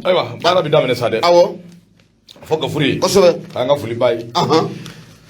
Ayiwa, baara bɛ daminɛ sa dɛ. Fo Gafuru ye. K'an ka foli b'a ye.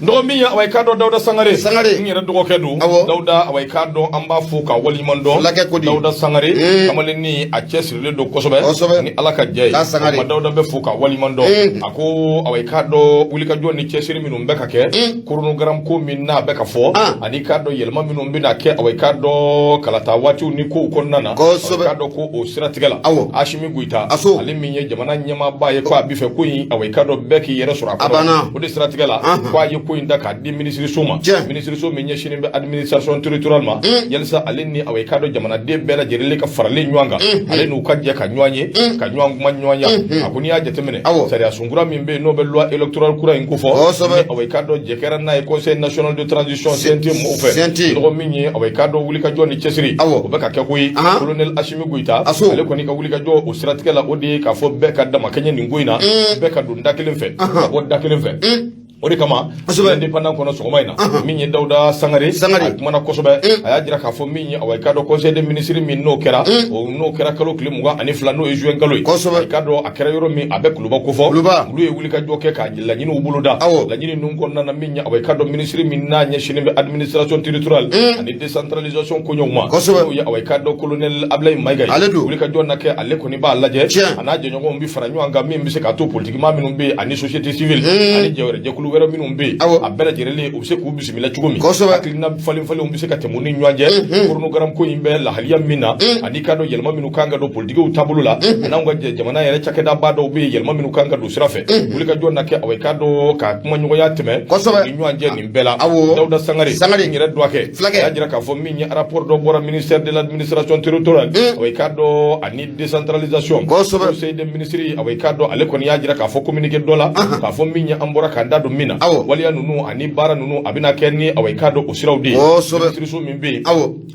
N dɔgɔ min ye, awa, i k'a dɔn, Dawuda Sangare. Sangare. N yɛrɛ dɔgɔkɛ don. Dawuda, awa, i k'a dɔn, an b'a fo k'a waleɲuman dɔn. Fulakɛ ko di? Dawuda Sangare, kamalennin, a cɛsirilen don kosɛbɛ. Ni Ala ka jɛ ye. K'a Sangare. O ma, Dawuda bɛ fo k'a waleɲuman dɔn. A ko, awa, i k'a dɔn, wulikajɔ ni cɛsiri minnu bɛ ka kɛ, chronogramme ko min n'a bɛ ka fɔ, ani k'a dɔn yɛlɛma minnu bɛna kɛ, awa, i k'a dɔn, kalata waatiw ni kow kɔnɔna na, awa, i k'a dɔn ko o siratigɛ la, Asimi Goyita, Aso. ale min ye jamana ɲɛmaaba ye, ko a bɛ fɛ ko in, awa, i k'a dɔn, bɛɛ k'i yɛrɛ sɔrɔ a A kɔnɔ. banna. O de siratigɛ la, ko a ye ko in ta k'a di minisiriso ma, minisiriso min ɲɛsinnen bɛ administration territoriale ma, yalisa ale ni, awa, i k'a dɔn, jamanaden bɛɛ lajɛlen ka faralen ɲɔgɔn kan, ale n'u ka jɛ ka ɲɔgɔn ye, ka ɲɔgɔn kuma ɲɔgɔnya. A ko n'i y'a jateminɛ, sariya sunkura min bɛ yen, n'o bɛ loi électorale kura in kofɔ, ni, awa, i k'a dɔn, jɛ kɛra n'a ye Conseil national de transition, CNT mɔgɔw fɛ. CNT. Dɔgɔ min ye, awa, i k'a dɔn, wulikajɔ ni cɛsiri, o bɛ ka kɛ ko ye. Colonel Asimi Goyita, ale kɔni ka wulikajɔ o siratigɛ la, o de ye k'a fɔ bɛɛ ka damakɛɲɛ nin ko in na, bɛɛ ka don da kelen fɛ, ka bɔ da kelen fɛ. O de kama, Indépendant kɔnɔ sɔgɔma in na, min ye Dawuda Sangare, Sangare. a kumana kosɛbɛ. A y'a jira k'a fɔ min ye, awa, i k'a dɔn, conseil des ministres min n'o kɛra, o n'o kɛra kalo tile 22, n'o ye juin kalo ye. I k'a dɔn, a kɛra yɔrɔ min, a bɛ Kuluba kofɔ. Kuluba. Olu ye wulikajɔ kɛ k'a laɲiniw boloda. Laɲini ninnu kɔnɔna na, min ye, awa, i k'a dɔn, ministre min n'a ɲɛsinnen bɛ administration territoriale ani décentralisation koɲɛw ma, n'o ye, awa, i k'a dɔn, colonel Ablaye Mayiga ye. Ale don. Wulikajɔ na kɛ, ale kɔni b'a lajɛ, a n'a jɛɲɔgɔnw bɛ fara ɲɔgɔn kan, min bɛ se k'a to politikimaa minnu bɛ yen, ani société civile, ani jɛwɛrɛ jɛkulu wɛrɛ minnu bɛ yen, a bɛɛ lajɛlen, u bɛ se k'u bisimila cogo min, hakilina falen falenw bɛ se ka tɛmɛ u ni ɲɔgɔn cɛ, chronogramme ko in bɛ lahaliya min na, ani k'a dɔn yɛlɛma minnu kan ka don politikiw taabolo la, an'anw ka jamana yɛrɛ cakɛdaba dɔw bɛ yen, yɛlɛma minnu kan ka don sira fɛ. Wulikajɔ na kɛ, awa, i k'a dɔn, ka kumaɲɔgɔnya tɛmɛ ni ɲɔgɔn cɛ nin bɛɛ la. Dawuda Sangare, Sangare. n yɛrɛ dɔgɔkɛ, Fulakɛ. a y'a jira k'a fɔ min ye, rapport dɔ bɔra ministère de l'Administration territoriale, awa, i k'a dɔn, ani décentralisation. Conseil des ministres, awa, i k'a dɔn, ale kɔni y'a jira k'a fɔ communiqué dɔ la, k'a fɔ min ye, an bɔra k'an da don min na, waleya ninnu ani baara ninnu, a bɛna kɛ ni, awa, i k'a dɔn, o siraw de ye. Minisiriso min bɛ yen,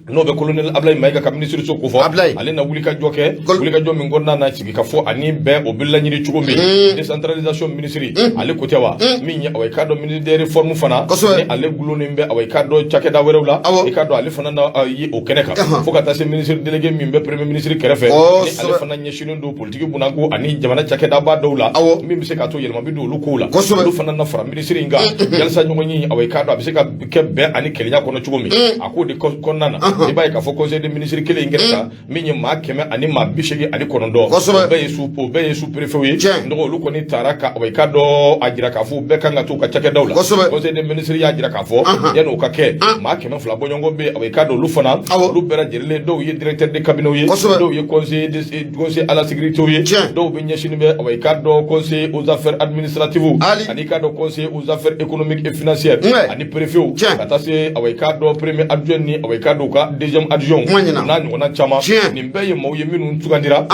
n'o bɛ colonel Ablaye Mayiga ka minisiriso kofɔ, Ablaye. ale na wulikajɔ kɛ, wulikajɔ min kɔnɔna na, sigi ka fɔ ani bɛn, o bɛ laɲini cogo min. Décentralisation ministre, ale ko tɛ wa? Min ye, awa, i k'a dɔn, ministre des Réformes fana, ni ale gulonnen bɛ, awa, i k'a dɔn, cakɛda wɛrɛw la, i k'a dɔn, ale fana na ye o kɛnɛ kan, fo ka taa se ministre délégué min bɛ premier ministre kɛrɛfɛ, ni ale fana ɲɛsinnen don politiki bunako ani jamana cakɛdaba dɔw la, min bɛ se k'a to yɛlɛma bɛ don olu kow la. Olu fana na fara ministre in kan, yalisa ɲɔgɔn ye, awa, i k'a dɔn, a bɛ se ka kɛ bɛn ani kelenya kɔnɔ cogo min. A k'o de kɔnɔna na, i b'a ye k'a fɔ conseil des ministres kelen in kɛnɛ kan, min ye maa 189, o bɛɛ ye sous préfet ye. Dɔgɔ, olu kɔni taara ka, awa, i k'a dɔn, a jira k'a fɔ u bɛɛ kan ka t'u ka cakɛdaw la. Conseil des ministres y'a jira k'a fɔ yanni o ka kɛ, maa 200 bɔɲɔgɔnko bɛ yen, awa, i k'a dɔn, olu fana, olu bɛɛ lajɛlen, dɔw ye directeur de cabinet ye, dɔw ye conseiller à la sécurité ye, dɔw bɛ ɲɛsinnen bɛ, awa, i k'a dɔn, conseiller aux affaires administratives, ani i k'a dɔn, conseiller aux affaires économiques et financières, ani préfet, ka taa se, awa, i k'a dɔn, premier adjoint ni, awa, i k'a dɔn, u ka deuxième adjoint, Kuma ɲɛna. n'a ɲɔgɔnna caman. Nin bɛɛ ye maaw ye minnu sugandira.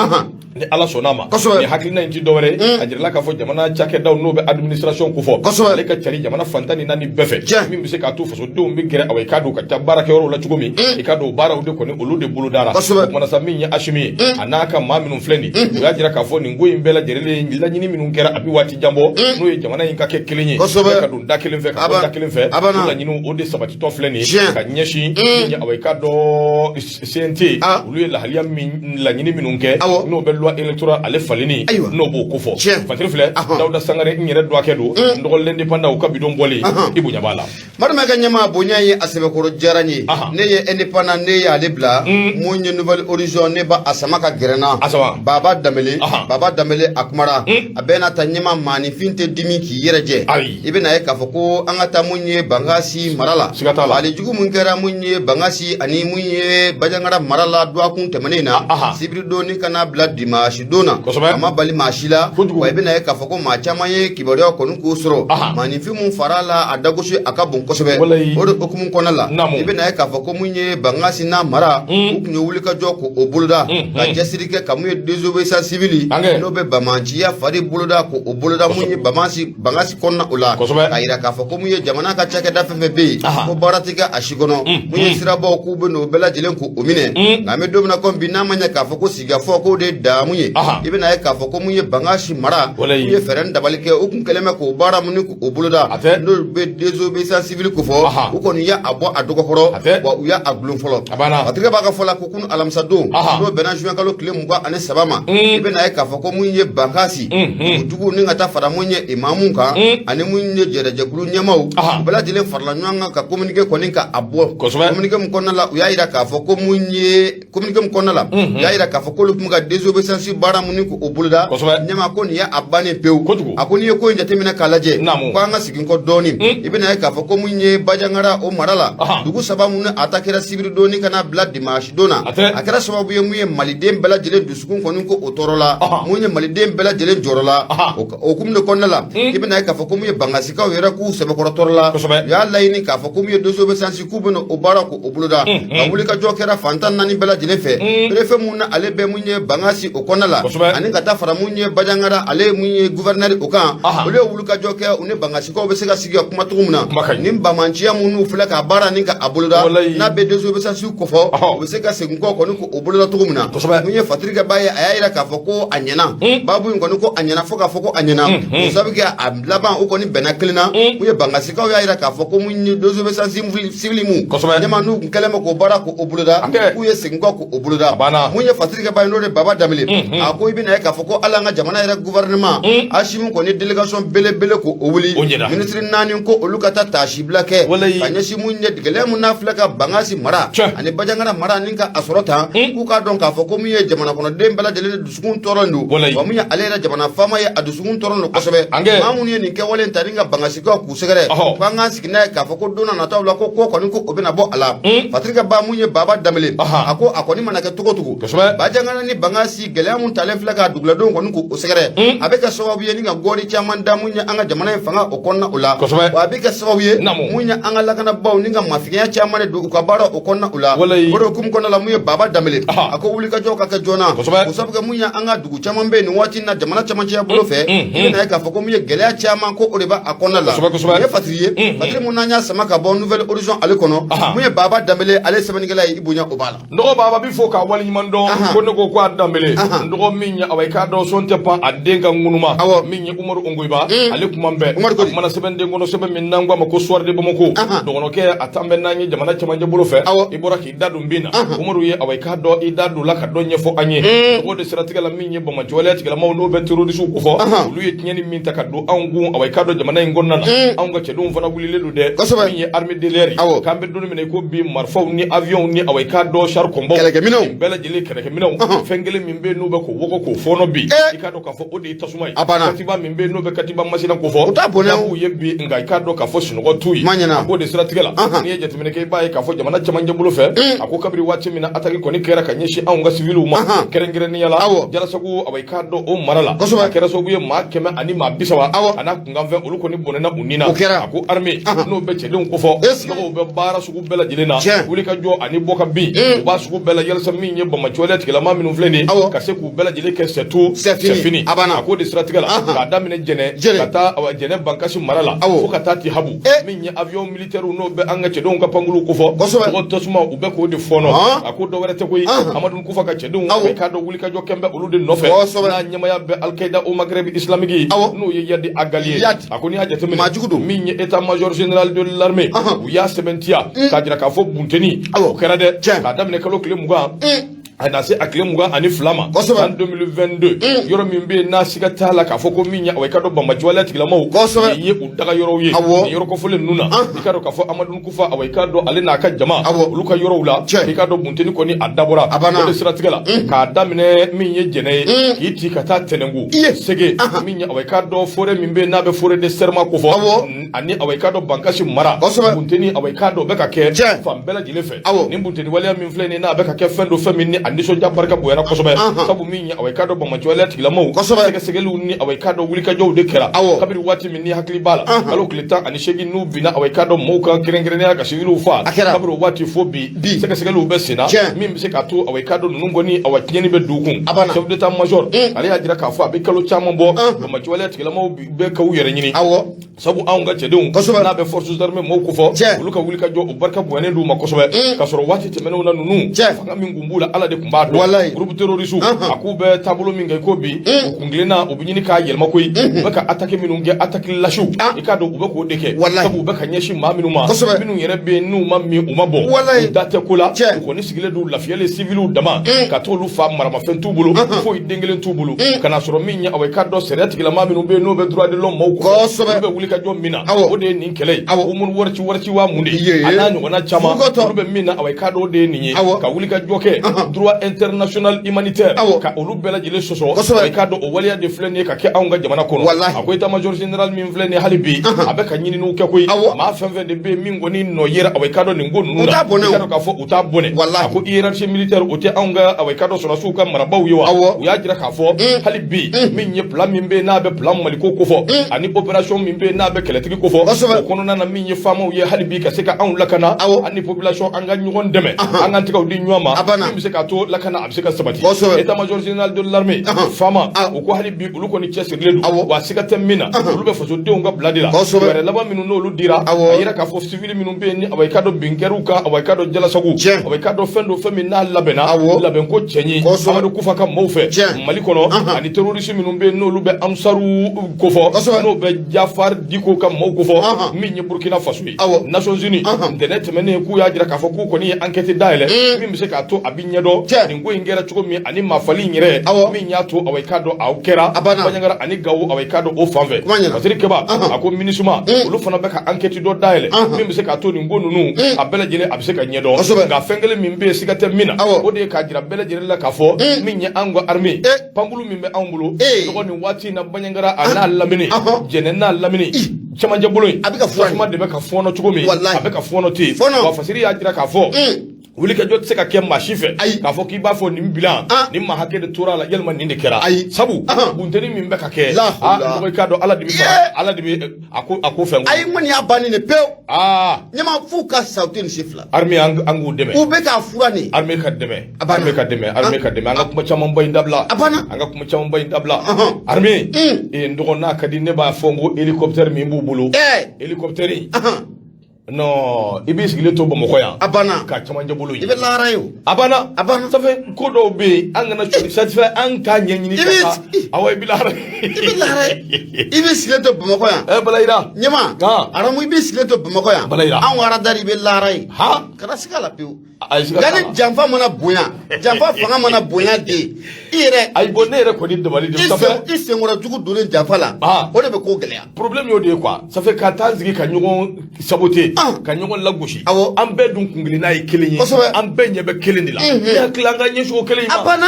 Ni Ala sɔnna a ma, nin hakilina in ti dɔwɛrɛ ye, a jirala k'a fɔ jamana cakɛdaw n'o bɛ administration kofɔ, ale ka cari jamana fantan ni naani bɛɛ fɛ, min bɛ se k'a to fasodenw bɛ gɛrɛ, awa, i k'a dɔn, ka taa baarakɛyɔrɔw la cogo min. I k'a dɔn, o baaraw de kɔni, olu de bolodara. O kumana sa, min ye Asimi ye, a n'a ka maa minnu filɛ nin, u y'a jira k'a fɔ nin ko in bɛɛ lajɛlen, laɲini minnu kɛra, a bɛ waati jan bɔ, n'o ye jamana in ka kɛ kelen ye, bɛɛ ka don da kelen fɛ, ka bɔ da kelen fɛ, A banna. o laɲiniw, o de sabatitɔ filɛ nin ye, ka ɲɛsin min ye, awa, i k'a dɔn, CNT, olu ye lahaliya min, laɲini minnu kɛ, n'o bɛ loi électorale ale falenni, n'o b'o kofɔ. Fatiri filɛ, Dawuda Sangare, n yɛrɛ dɔgɔkɛ don. N dɔgɔ, L'Indépendant, u ka bidon bɔlen, i bonya b'a la. Madama ka ɲɛmaa, bonya ye a sɛbɛkɔrɔ diyara n ye. Ne ye Indépendant, ne ye ale bila. Mun ye Nouvel Horizon, ne ba a sama ka gɛrɛ n na. A sama. Baba Danbele. Baba Danbele, a kumara. A bɛɛ n'a ta, ɲɛma, maaninfin tɛ dimi k'i yɛrɛ jɛ. Ayi. I bɛna ye k'a fɔ ko an ka taa mun ye Bankasi mara la. Siga t'a la. Ale jugu mun kɛra mun ye Bankasi ani mun ye Bajangara mara la dɔgɔkun tɛmɛnen na, sibiri don ni kana bila dimanche don na, a ma bali maa si la. Wa i bɛna ye k'a fɔ ko maa caman ye kibaruya kɔni k'o sɔrɔ. Maaninfin mun fara la, a dagosi a ka bon kosɛbɛ. O de hukumu kɔnɔna la, i bɛna ye k'a fɔ ko mun ye Bankasi n'a mara, u tun ye wulikajɔ k'o boloda, ka cɛsiri kɛ ka mun ye désobéissance civile, n'o bɛ bamanciya fari boloda, k'o boloda mun ye Bankasi kɔnɔna o la, k'a yira k'a fɔ ko mun ye jamana ka cakɛda fɛn fɛn bɛ yen, ko baara tɛ kɛ a si kɔnɔ, mun ye sirabaw k'u bɛ n'o bɛɛ lajɛlen k'o minɛ. Nka an bɛ don min na komi bi, n'a ma ɲɛ k'a fɔ ko sigikafɔ k'o de damu damu ye, i bɛna ye k'a fɔ ko mun ye Bankasi mara, u ye fɛɛrɛ dabali kɛ, u kun kɛlen bɛ k'o baara mun k'o boloda, n'o bɛ désobéissance civile kofɔ, u kɔni y'a bɔ a dɔgɔkɔrɔ, wa u y'a gulon fɔlɔ. Patrick b'a ka fɔ la ko kunu alamisadon, n'o bɛnna juin kalo tile 23 ma, i bɛna ye k'a fɔ ko mun ye Bankasi dugujugu ni ka taa fara mun ye imamu kan ani mun ye jɛrɛjɛkulu ɲɛmaaw, u bɛɛ lajɛlen farala ɲɔgɔn kan ka communiqué kɔni ka a bɔ. Communiqué min kɔnɔna la, u y'a jira k'a fɔ ko mun ye communiqué min kɔnɔna la, u y'a jira k'a fɔ k'olu tun bɛ ka désobéissance baara mun k'o boloda, ɲɛma ko nin ye a bannen pewu. A ko n'i ye ko in jateminɛ k'a lajɛ, ko an ka segin kɔ dɔɔnin, i bɛna ye k'a fɔ ko mun ye Banjagara o mara la, dugu saba mun a ta kɛra sibiridon ni ka na bila dimanche don na, a kɛra sababu ye mun ye maliden bɛɛ lajɛlen dusukun kɔni ko o tɔɔrɔ la, mun ye maliden bɛɛ lajɛlen jɔrɔ la. O hukumu de kɔnɔna la, i bɛna ye k'a fɔ ko mun ye Bankasikaw yɛrɛ k'u sɛbɛkɔrɔ tɔɔrɔ la. U y'a laɲini k'a fɔ ko mun ye désobéissance k'u bɛna o baara k'o boloda. Ka wulikajɔ kɛra fan 14 bɛɛ lajɛlen fɛ. Préfet mun na ale bɛ mun ye Bankasi o kɔnɔna la, ani ka taa fara mun ye Banjagara ale mun ye gouverneur o kan, olu ye wulikajɔ kɛ u ni Bankasikaw bɛ se ka sigi ka kuma cogo min na, ni banbaanciya minnu filɛ ka baara ni ka a boloda, n'a bɛ désobéissance kofɔ, u bɛ se ka segin kɔ kɔni k'o boloda cogo min na. Mun ye Patrick Ba ye, a y'a jira k'a fɔ ko a ɲɛna, baabu in kɔni ko a ɲɛna fo k'a fɔ ko a ɲɛna, o sabu kɛ a laban u kɔni bɛnna kelen na. Mun ye Bankasikaw y'a jira k'a fɔ ko mun ye désobéissance civile mun ɲɛma n'u kun kɛlen bɛ k'o baara k'o boloda, k'u ye segin kɔ k'o boloda. Mun ye Patrick Ba ye, n'o de Baba Danbele, a ko i bɛna ye k'a fɔ ko hali an ka jamana yɛrɛ gouvernement Asimi kɔni délégation belebele k'o wuli, minisiri naani ko olu ka taa taasibila kɛ ka ɲɛsin mun ye gɛlɛya mun n'a filɛ ka Bankasi mara ani Banjagara mara ni ka a sɔrɔ tan, k'u k'a dɔn k'a fɔ ko mun ye jamana kɔnɔden bɛɛ lajɛlen dusukun tɔɔrɔ don, wa mun ye ale yɛrɛ jamana faama ye, a dusukun tɔɔrɔ don kosɛbɛ. Maa minnu ye nin kɛwale ta ni ka Bankasikaw k'u sɛgɛrɛ, k'an k'an sigi n'a ye k'a fɔ ko don nataw la ko ko kɔni ko o bɛna bɔ a la. Patrick Ba mun ye Baba Danbele, a ko a kɔni mana kɛ cogo cogo, Banjagara ni Bankasi gɛlɛya mun talen filɛ ka duguladenw kɔni k'o sɛgɛrɛ, a bɛ kɛ sababu ye ni ka gɔri caman da mun ye an ka jamana in fanga o kɔnɔna o la, wa a bɛ kɛ sababu ye mun ye an ka lakanabaaw ni ka mafiɲɛya caman de don u ka baara o kɔnɔna o la. O de hukumu kɔnɔna la, mun ye Baba Danbele, a ko wulikajɔw ka kɛ joona, o sabu kɛ mun ye an ka dugu caman bɛ yen nin waati in na jamana camancɛya bolo fɛ, i bɛna ye k'a fɔ ko mun ye gɛlɛya caman ko o de b'a kɔnɔna la. Nin ye Fatiri ye, Fatiri mun n'an y'a sama ka bɔ Nouvel Horizon ale kɔnɔ. Mun ye Baba Danbele ale sɛbɛnnikɛla ye, i bonya o b'a la. N dɔgɔ Baba b'i fo k'a waleɲuman dɔn. Ko ne ko ko a Danbele, n dɔgɔ min ye awa i k'a dɔn sɔn tɛ pan a den ka ŋunuma, min ye Umaru Ongoyiba, ale kuma bɛɛ a kumana sɛbɛnden kɔnɔ, sɛbɛn min n'an ko a ma ko Soir de Bamako, dɔgɔnɔkɛ a tan bɛ n'an ye jamana camancɛ bolo fɛ. I bɔra k'i da don bin na, Umaru ye awa i k'a dɔn i da don la ka dɔ ɲɛfɔ an ye tɔgɔ de siratigɛ la, min ye banbaanciwaleya tigilamaw n'o bɛ terrorisiw kofɔ, olu ye tiɲɛni min ta ka don anw kun awa i k'a dɔn jamana in kɔnɔna na, anw ka cɛdenw fana wulilen don dɛ. Min ye armée de l'air, k'an bɛ don min na i ko bi, marifaw ni avions ni awa i k'a dɔn char combat kɛlɛkɛminɛnw bɛɛ lajɛlen, kɛlɛkɛminɛnw, fɛn kelen min bɛ yen n'u bɛ k'o wɔgɔ k'o fɔɔnɔ bi, i k'a dɔn k'a fɔ o de ye tasuma ye. Katiba min bɛ yen n'o bɛ katiba masina kofɔ, o t'a bɔnɛ u ye bi, nka i k'a dɔn k'a fɔ sunɔgɔ t'u ye. A k'o de siratigɛ la, n'i ye jateminɛ kɛ, i b'a ye k'a fɔ jamana camancɛ bolo fɛ, a ko kabiri waati min na attaque kɔni kɛra ka ɲɛsin anw ka civiliw ma, kɛrɛnkɛrɛnnenya la Jalasagu awa i k'a dɔn o mara la, a kɛra sababu ye maa 130 a n'a kunkanfɛn olu kɔni bɔnɛna u ni na. A ko armée n'o bɛ cɛdenw kofɔ, dɔgɔw bɛ baara sugu bɛɛ lajɛlen na, wuli ka jɔ ani bɔ ka bin u b'a sugu bɛɛ la, yalasa min ye banbaanciwaleya tigilama minnu filɛ nin ye, ka se k'u bɛɛ lajɛlen kɛ c'est tout c'est fini. A k'o de siratigɛ la, k'a daminɛ Jɛnɛ ka taa Jɛnɛ Bankasi mara la fo ka taa Tihabu, min ye avion militaire n'o bɛ an ka cɛdenw ka pankulu kofɔ, tɔgɔ tasuma u bɛ k'o de fɔɔnɔ. A ko dɔ wɛrɛ tɛ koyi, Amadu Kufa ka cɛdenw, i k'a dɔn wulikajɔ kɛn bɛ olu de nɔfɛ, n'a ɲɛmaya bɛ Al-Qaïda au Maghreb islamique, n'o ye Iyad Ag Ghali ye. A ko n'i y'a jateminɛ, min ye état major général de l'armée, u y'a sɛbɛntiya k'a jira k'a fɔ bunteni o kɛra dɛ, k'a daminɛ kalo tile 20 a na se a tile 22 ma san 2022, yɔrɔ min bɛ yen n'a siga t'a la k'a fɔ ko min ye awa i k'a dɔn banbaanciwaleya tigilamaw nin ye u daga yɔrɔw ye, nin yɔrɔ kofɔlen ninnu na, i k'a dɔn k'a fɔ Amadu Kufa awa i k'a dɔn ale n'a ka jama olu ka yɔrɔw la, i k'a dɔn bunteni kɔni a dabɔra o de siratigɛ la, k'a daminɛ min ye Jɛnɛ ye k'i ci ka taa Tɛnɛnku Sege, min ye awa i k'a dɔn forêt min bɛ yen n'a bɛ forêt de serma kofɔ, ani awa i k'a dɔn Bankasi mara, bunteni awa i k'a dɔn o bɛ ka kɛ fan bɛɛ lajɛlen fɛ. Nin bunteni waleya min filɛ nin n'a bɛ ka kɛ fɛn don, fɛn min ni a nisɔndiya barika bonyana kosɛbɛ, sabu min ye awa i k'a dɔn banbaanciwaleya tigilamaw sɛgɛsɛgɛliw ni awa i k'a dɔn wulikajɔw de kɛra kabiri waati min ni hakili b'a la kalo tile 18 n'u binna awa i k'a dɔn mɔɔw kan, kɛrɛnkɛrɛnnenya ka siviliw faa, kabiri o waati fo bi sɛgɛsɛgɛliw bɛ sen na, min bɛ se k'a to awa i k'a dɔn ninnu kɔni awa tiɲɛni bɛ don u kun. Chef d'état major ale y'a jira k'a fɔ a bɛ kalo caman bɔ, banbaanciwaleya tigilamaw bɛ k'u yɛrɛ ɲini. Sabu anw ka cɛdenw n'a bɛ forces armées mɔɔw kofɔ, olu ka wulikajɔ o barika bonyanen d'u ma kosɛbɛ, k'a sɔrɔ waati tɛmɛnenw na ninnu fanga min kun b'u la, Ala de tun b'a dɔn. Groupe terroriste, a k'u bɛ taabolo min kɛ ko bi, u kuntilenna u bɛ ɲini k'a yɛlɛma koyi. U bɛ ka attaque minnu kɛ, attaque lâchew, i k'a dɔn u bɛ k'o de kɛ, sabu u bɛ ka ɲɛsin maa minnu ma, minnu yɛrɛ bɛ yen n'u ma min u ma bɔn, u da tɛ ko la, u kɔni sigilen don lafiyalen, civiliw dama ka t'olu fa, maramafɛn t'u bolo, foyi den kelen t'u bolo, ka n'a sɔrɔ min ye awa i k'a dɔn sariya tigilamaa minnu bɛ yen n'o bɛ droit de l'homme maaw kɔ, olu bɛ wulikajɔ min na, o de ye nin kɛlɛ ye. Human Rights Watch wa mun de ye, a n'a ɲɔgɔnna caman, olu bɛ min na, awa i k'a dɔn o de ye nin ye, ka wulikajɔ kɛ droit international humanitaire ka olu bɛɛ lajɛlen sɔsɔ. I k'a dɔn o waleya de filɛ nin ye ka kɛ anw ka jamana kɔnɔ. A ko état major général min filɛ nin ye, hali bi a bɛ ka ɲininiw kɛ koyi. Maa fɛn fɛn de bɛ yen min kɔni nɔ yera, awa i k'a dɔn nin ko ninnu na, i k'a dɔn k'a fɔ u t'a bɔnɛ. A ko hiérarchie militaire, o tɛ anw ka, awa i k'a dɔn sɔrɔdasiw ka marabaaw ye wa? U y'a jira k'a fɔ hali bi min ye plan min bɛ yen n'a bɛ plan Maliko kofɔ, ani opération min bɛ yen n'a bɛ kɛlɛtigi kofɔ, o kɔnɔna na min ye faamaw ye, hali bi ka se ka anw lakana, ani population an ka ɲɔgɔn dɛmɛ, an k'an tɛgɛw di ɲɔgɔn ma, min bɛ se k'a to lakana a bɛ se ka sabati. État major général de l'armée, faama, u ko hali bi olu kɔni cɛsirilen don, wa siga tɛ min na, olu bɛ fasodenw ka bila de la. Wɛrɛ laban minnu n'olu dira, a yira k'a fɔ civil minnu bɛ yen ni awa i k'a dɔn bin kɛr'u kan, awa i k'a dɔn Jalasagu, awa i k'a dɔn fɛn dɔ, fɛn min n'a labɛnna labɛnko cɛɲi Amadu Kufa ka maaw fɛ Mali kɔnɔ, ani terroriste minnu bɛ yen n'olu bɛ Ansaru kofɔ, n'o bɛ Jafar Diko ka maaw kofɔ, min ye Burkina Faso ye. Nations Unies, ntɛnɛn tɛmɛnen, k'u y'a jira k'a fɔ k'u kɔni ye enquête dayɛlɛ min bɛ se k'a to a bɛ ɲɛdɔn nin ko in kɛra cogo min, ani maafali in yɛrɛ min y'a to awa i k'a dɔn aw kɛra Bandiagara ani Gawo, awa i k'a dɔn o fan fɛ. Fasiri Keba a ko MINUSMA, olu fana bɛ ka enquête dɔ dayɛlɛ min bɛ se k'a to nin ko ninnu a bɛɛ lajɛlen a bɛ se ka ɲɛdɔn. Nka fɛn kelen min bɛ yen siga tɛ min na, o de ye k'a jira bɛɛ lajɛlen la k'a fɔ min ye anw ka armée, pankulu min bɛ anw bolo dɔgɔ nin waati in na Bandiagara a n'a lamini, Jɛnɛ n'a lamini, cɛmancɛ bolo in, a bɛ ka tasuma de bɛ ka fɔɔnɔ cogo min, a bɛ ka fɔɔnɔ ten. Wa Fasiri y'a jira k'a fɔ wulikajɔ tɛ se ka kɛ maa si fɛ k'a fɔ k'i b'a fɔ nin bilan nin maa hakɛ de tora a la, yalima nin de kɛra. Sabu bunteni min bɛ ka kɛ, aa, i k'a dɔn Ala de bɛ fara, Ala de bɛ a ko fɛn. Ayi, n kɔni y'a bannen de pewu. Ɲama f'u ka sa, u tɛ nin si fila. Armée, an k'u dɛmɛ. U bɛ k'a fura nin. Armée ka dɛmɛ, armée ka dɛmɛ, armée ka dɛmɛ. An ka kuma camanba in dabila. A banna. An ka kuma camanba in dabila. Armée, ee, n dɔgɔ, n'a ka di ne b'a fɔ n ko hélicoptère min b'u bolo. Hélicoptère in. Non, i b'i sigilen to Bamakɔ yan. A banna. Ka cɛmancɛ bolo ye. I bɛ lahara ye o. A banna. A banna. Ça fait ko dɔw bɛ yen, an kana ça fait an k'a ɲɛɲini. I ka taa, awɔ, i bɛ lahara. I bɛ lahara ye. I b'i sigilen to Bamakɔ yan. Ɛ Balayira. Ɲɛma. Aramu, i b'i sigilen to Bamakɔ yan. Balayira. Anw aradari, i bɛ lahara ye. Han. Kana siga la pewu. Ayi, siga Nka t'a ni la. janfa mana bonya, janfa fanga mana bonya de, i yɛrɛ. Ayi, bon, ne yɛrɛ kɔni dabali de. I Ça fait sen i senkɔrɔ jugu donnen janfa la. O de bɛ ko gɛlɛya. Problème y'o de ye quoi. Ça fait ka taa sigi ka ɲɔgɔn saboter, ka ɲɔgɔn lagosi. An bɛɛ dun kunkilenna ye kelen ye. An bɛɛ ɲɛ bɛ kelen de la. Ne hakili, an ka ɲɛsin o kelen in ma. A banna.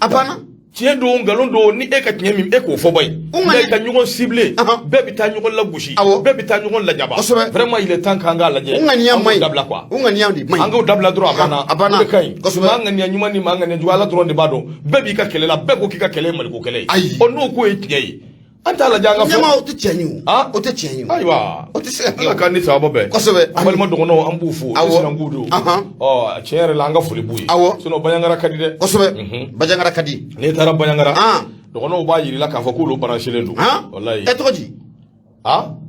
A banna. Tiɲɛ don, nkalon don, ni e ka tiɲɛ min, e k'o fɔ ba ye. U ŋaniya- Mais ka ɲɔgɔn cibler, bɛɛ bɛ taa ɲɔgɔn lagosi, bɛɛ bɛ taa ɲɔgɔn lajaba. Vraiment, il est temps k'an k'a lajɛ. U ŋaniya An k'o man ɲi. dabila quoi. U ŋaniya de man ɲi. An k'o dabila dɔrɔn, a banna. A banna. O de ka ɲi. Maa ŋaniya ɲuman ni maa ŋaniya jugu, Ala dɔrɔn de b'a dɔn. Bɛɛ b'i ka kɛlɛ la, bɛɛ ko k'i ka kɛlɛ ye Maliko kɛlɛ ye. Ayi. Ɔ, n'o ko ye tiɲɛ ye, an t'a lajɛ an ka fɔ. Ɲɛma, o tɛ tiɲɛ ye o. O tɛ tiɲɛ ye o. Ayiwa. O tɛ se ka kɛ. Ala k'an ni sababa bɛn. An balima dɔgɔnɔw, an b'u fo. Sinankun don. Ɔ, tiɲɛ yɛrɛ la, an ka foli b'u ye. Sinon Bandiagara ka di dɛ. Kosɛbɛ. Bandiagara ka di. N'i taara Bandiagara, dɔgɔnɔw b'a yir'i la k'a fɔ k'olu branchelen don. Walayi. Ɛ, tɔgɔ di?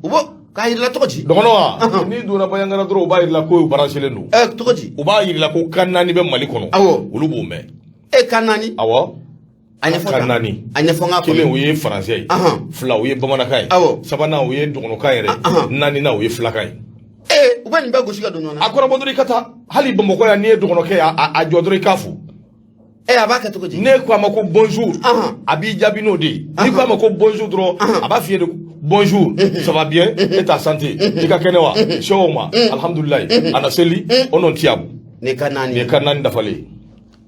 U b'o k'a yir'i la tɔgɔ di? Dɔgɔnɔ wa, n'i donna Bandiagara dɔrɔn, u b'a yir'i la k'o branchelen don. Ɛ, tɔgɔ di? U b'a yir'i la ko kan naani bɛ Mali kɔnɔ. Olu b'o mɛn. E, kan naani? Awɔ. A ɲɛfɔ. Kan naani. A ɲɛfɔ n ka. Kelen, o ye faransɛ ye. Fila, o ye bamanankan ye. Sabanan, o ye dɔgɔnɔkan yɛrɛ ye. Naaninan, o ye filakan ye. Ee, u bɛ nin bɛɛ gosi ka don ɲɔgɔn na. A kɔrɔbɔ dɔrɔn, i ka taa hali Bamakɔ yan, n'i ye dɔgɔnɔkɛ ye, a jɔ dɔrɔn, i k'a fo. Ɛ, a b'a kɛ cogo di? Ne ko a ma ko bonjour, a b'i jaabi n'o de ye. N'i ko a ma ko bonjour dɔrɔn, a b'a f'i ye de bonjour, ça va bien et ta santé, i ka kɛnɛ wa, sɛw ma, alhamdulilayi, a na seli o nɔ tiyabu. Nin kan naani. Nin ye kan naani dafalen ye.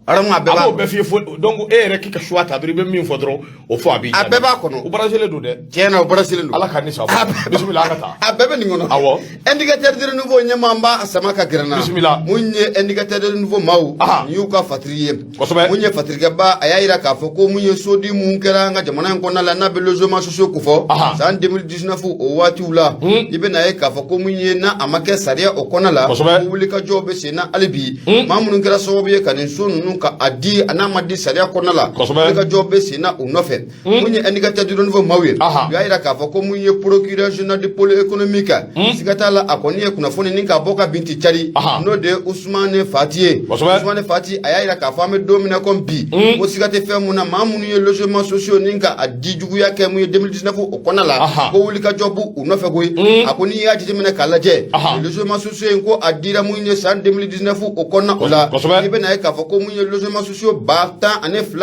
Aramu, a bɛɛ A b'a b'o bɛɛ f'i ye fo donc e yɛrɛ k'i ka choix ta dɔrɔn, i bɛ min fɔ dɔrɔn, o fɔ, a b'i A bɛɛ b'a kɔnɔ. U branchelen don dɛ. Tiɲɛ na, o branchelen don. Ala k'an ni sababa. Bisimila, an ka taa. A bɛɛ bɛ nin kɔnɔ. Indicateur de renouveau ɲɛmaa, n b'a sama ka gɛrɛ n na. Bisimila. Mun ye indicateur de renouveau maaw nin y'u ka fatiri ye. Mun ye fatirikɛba, a y'a yira k'a fɔ ko mun ye sodi mun kɛra an ka jamana in kɔnɔna la, n'a bɛ logement sociaux kofɔ san 2019, o waatiw la, i bɛna ye k'a fɔ ko mun ye n'a a ma kɛ sariya o kɔnɔna la, ko wulikajɔw bɛ sen na hali bi. Maa minnu kɛra sababu ye ka nin so ninnu ninnu ka a di a n'a ma di sariya kɔnɔna la, wulikajɔ bɛ sen na u nɔfɛ. Mun ye Indicateur du Renouveau maaw ye, u y'a jira k'a fɔ ko mun ye procureur général du pôle économique, siga t'a la, a kɔni ye kunnafoni ni k'a bɔ ka bin ti cari, n'o de ye Usumane Fati ye. Usumane Fati, a y'a jira k'a fɔ an bɛ don min na komi bi, ko siga tɛ fɛn mun na, maa minnu ye logement sociaux ni ka a di juguya kɛ mun ye 2019 o kɔnɔna la, ko wulikajɔ b'u nɔfɛ koyi. A ko n'i y'a jateminɛ k'a lajɛ, logement sociaux in, ko a dira mun ye san 2019 o kɔnɔna o la, i bɛna ye k'a fɔ ko mun ye logement sociaux 12,566,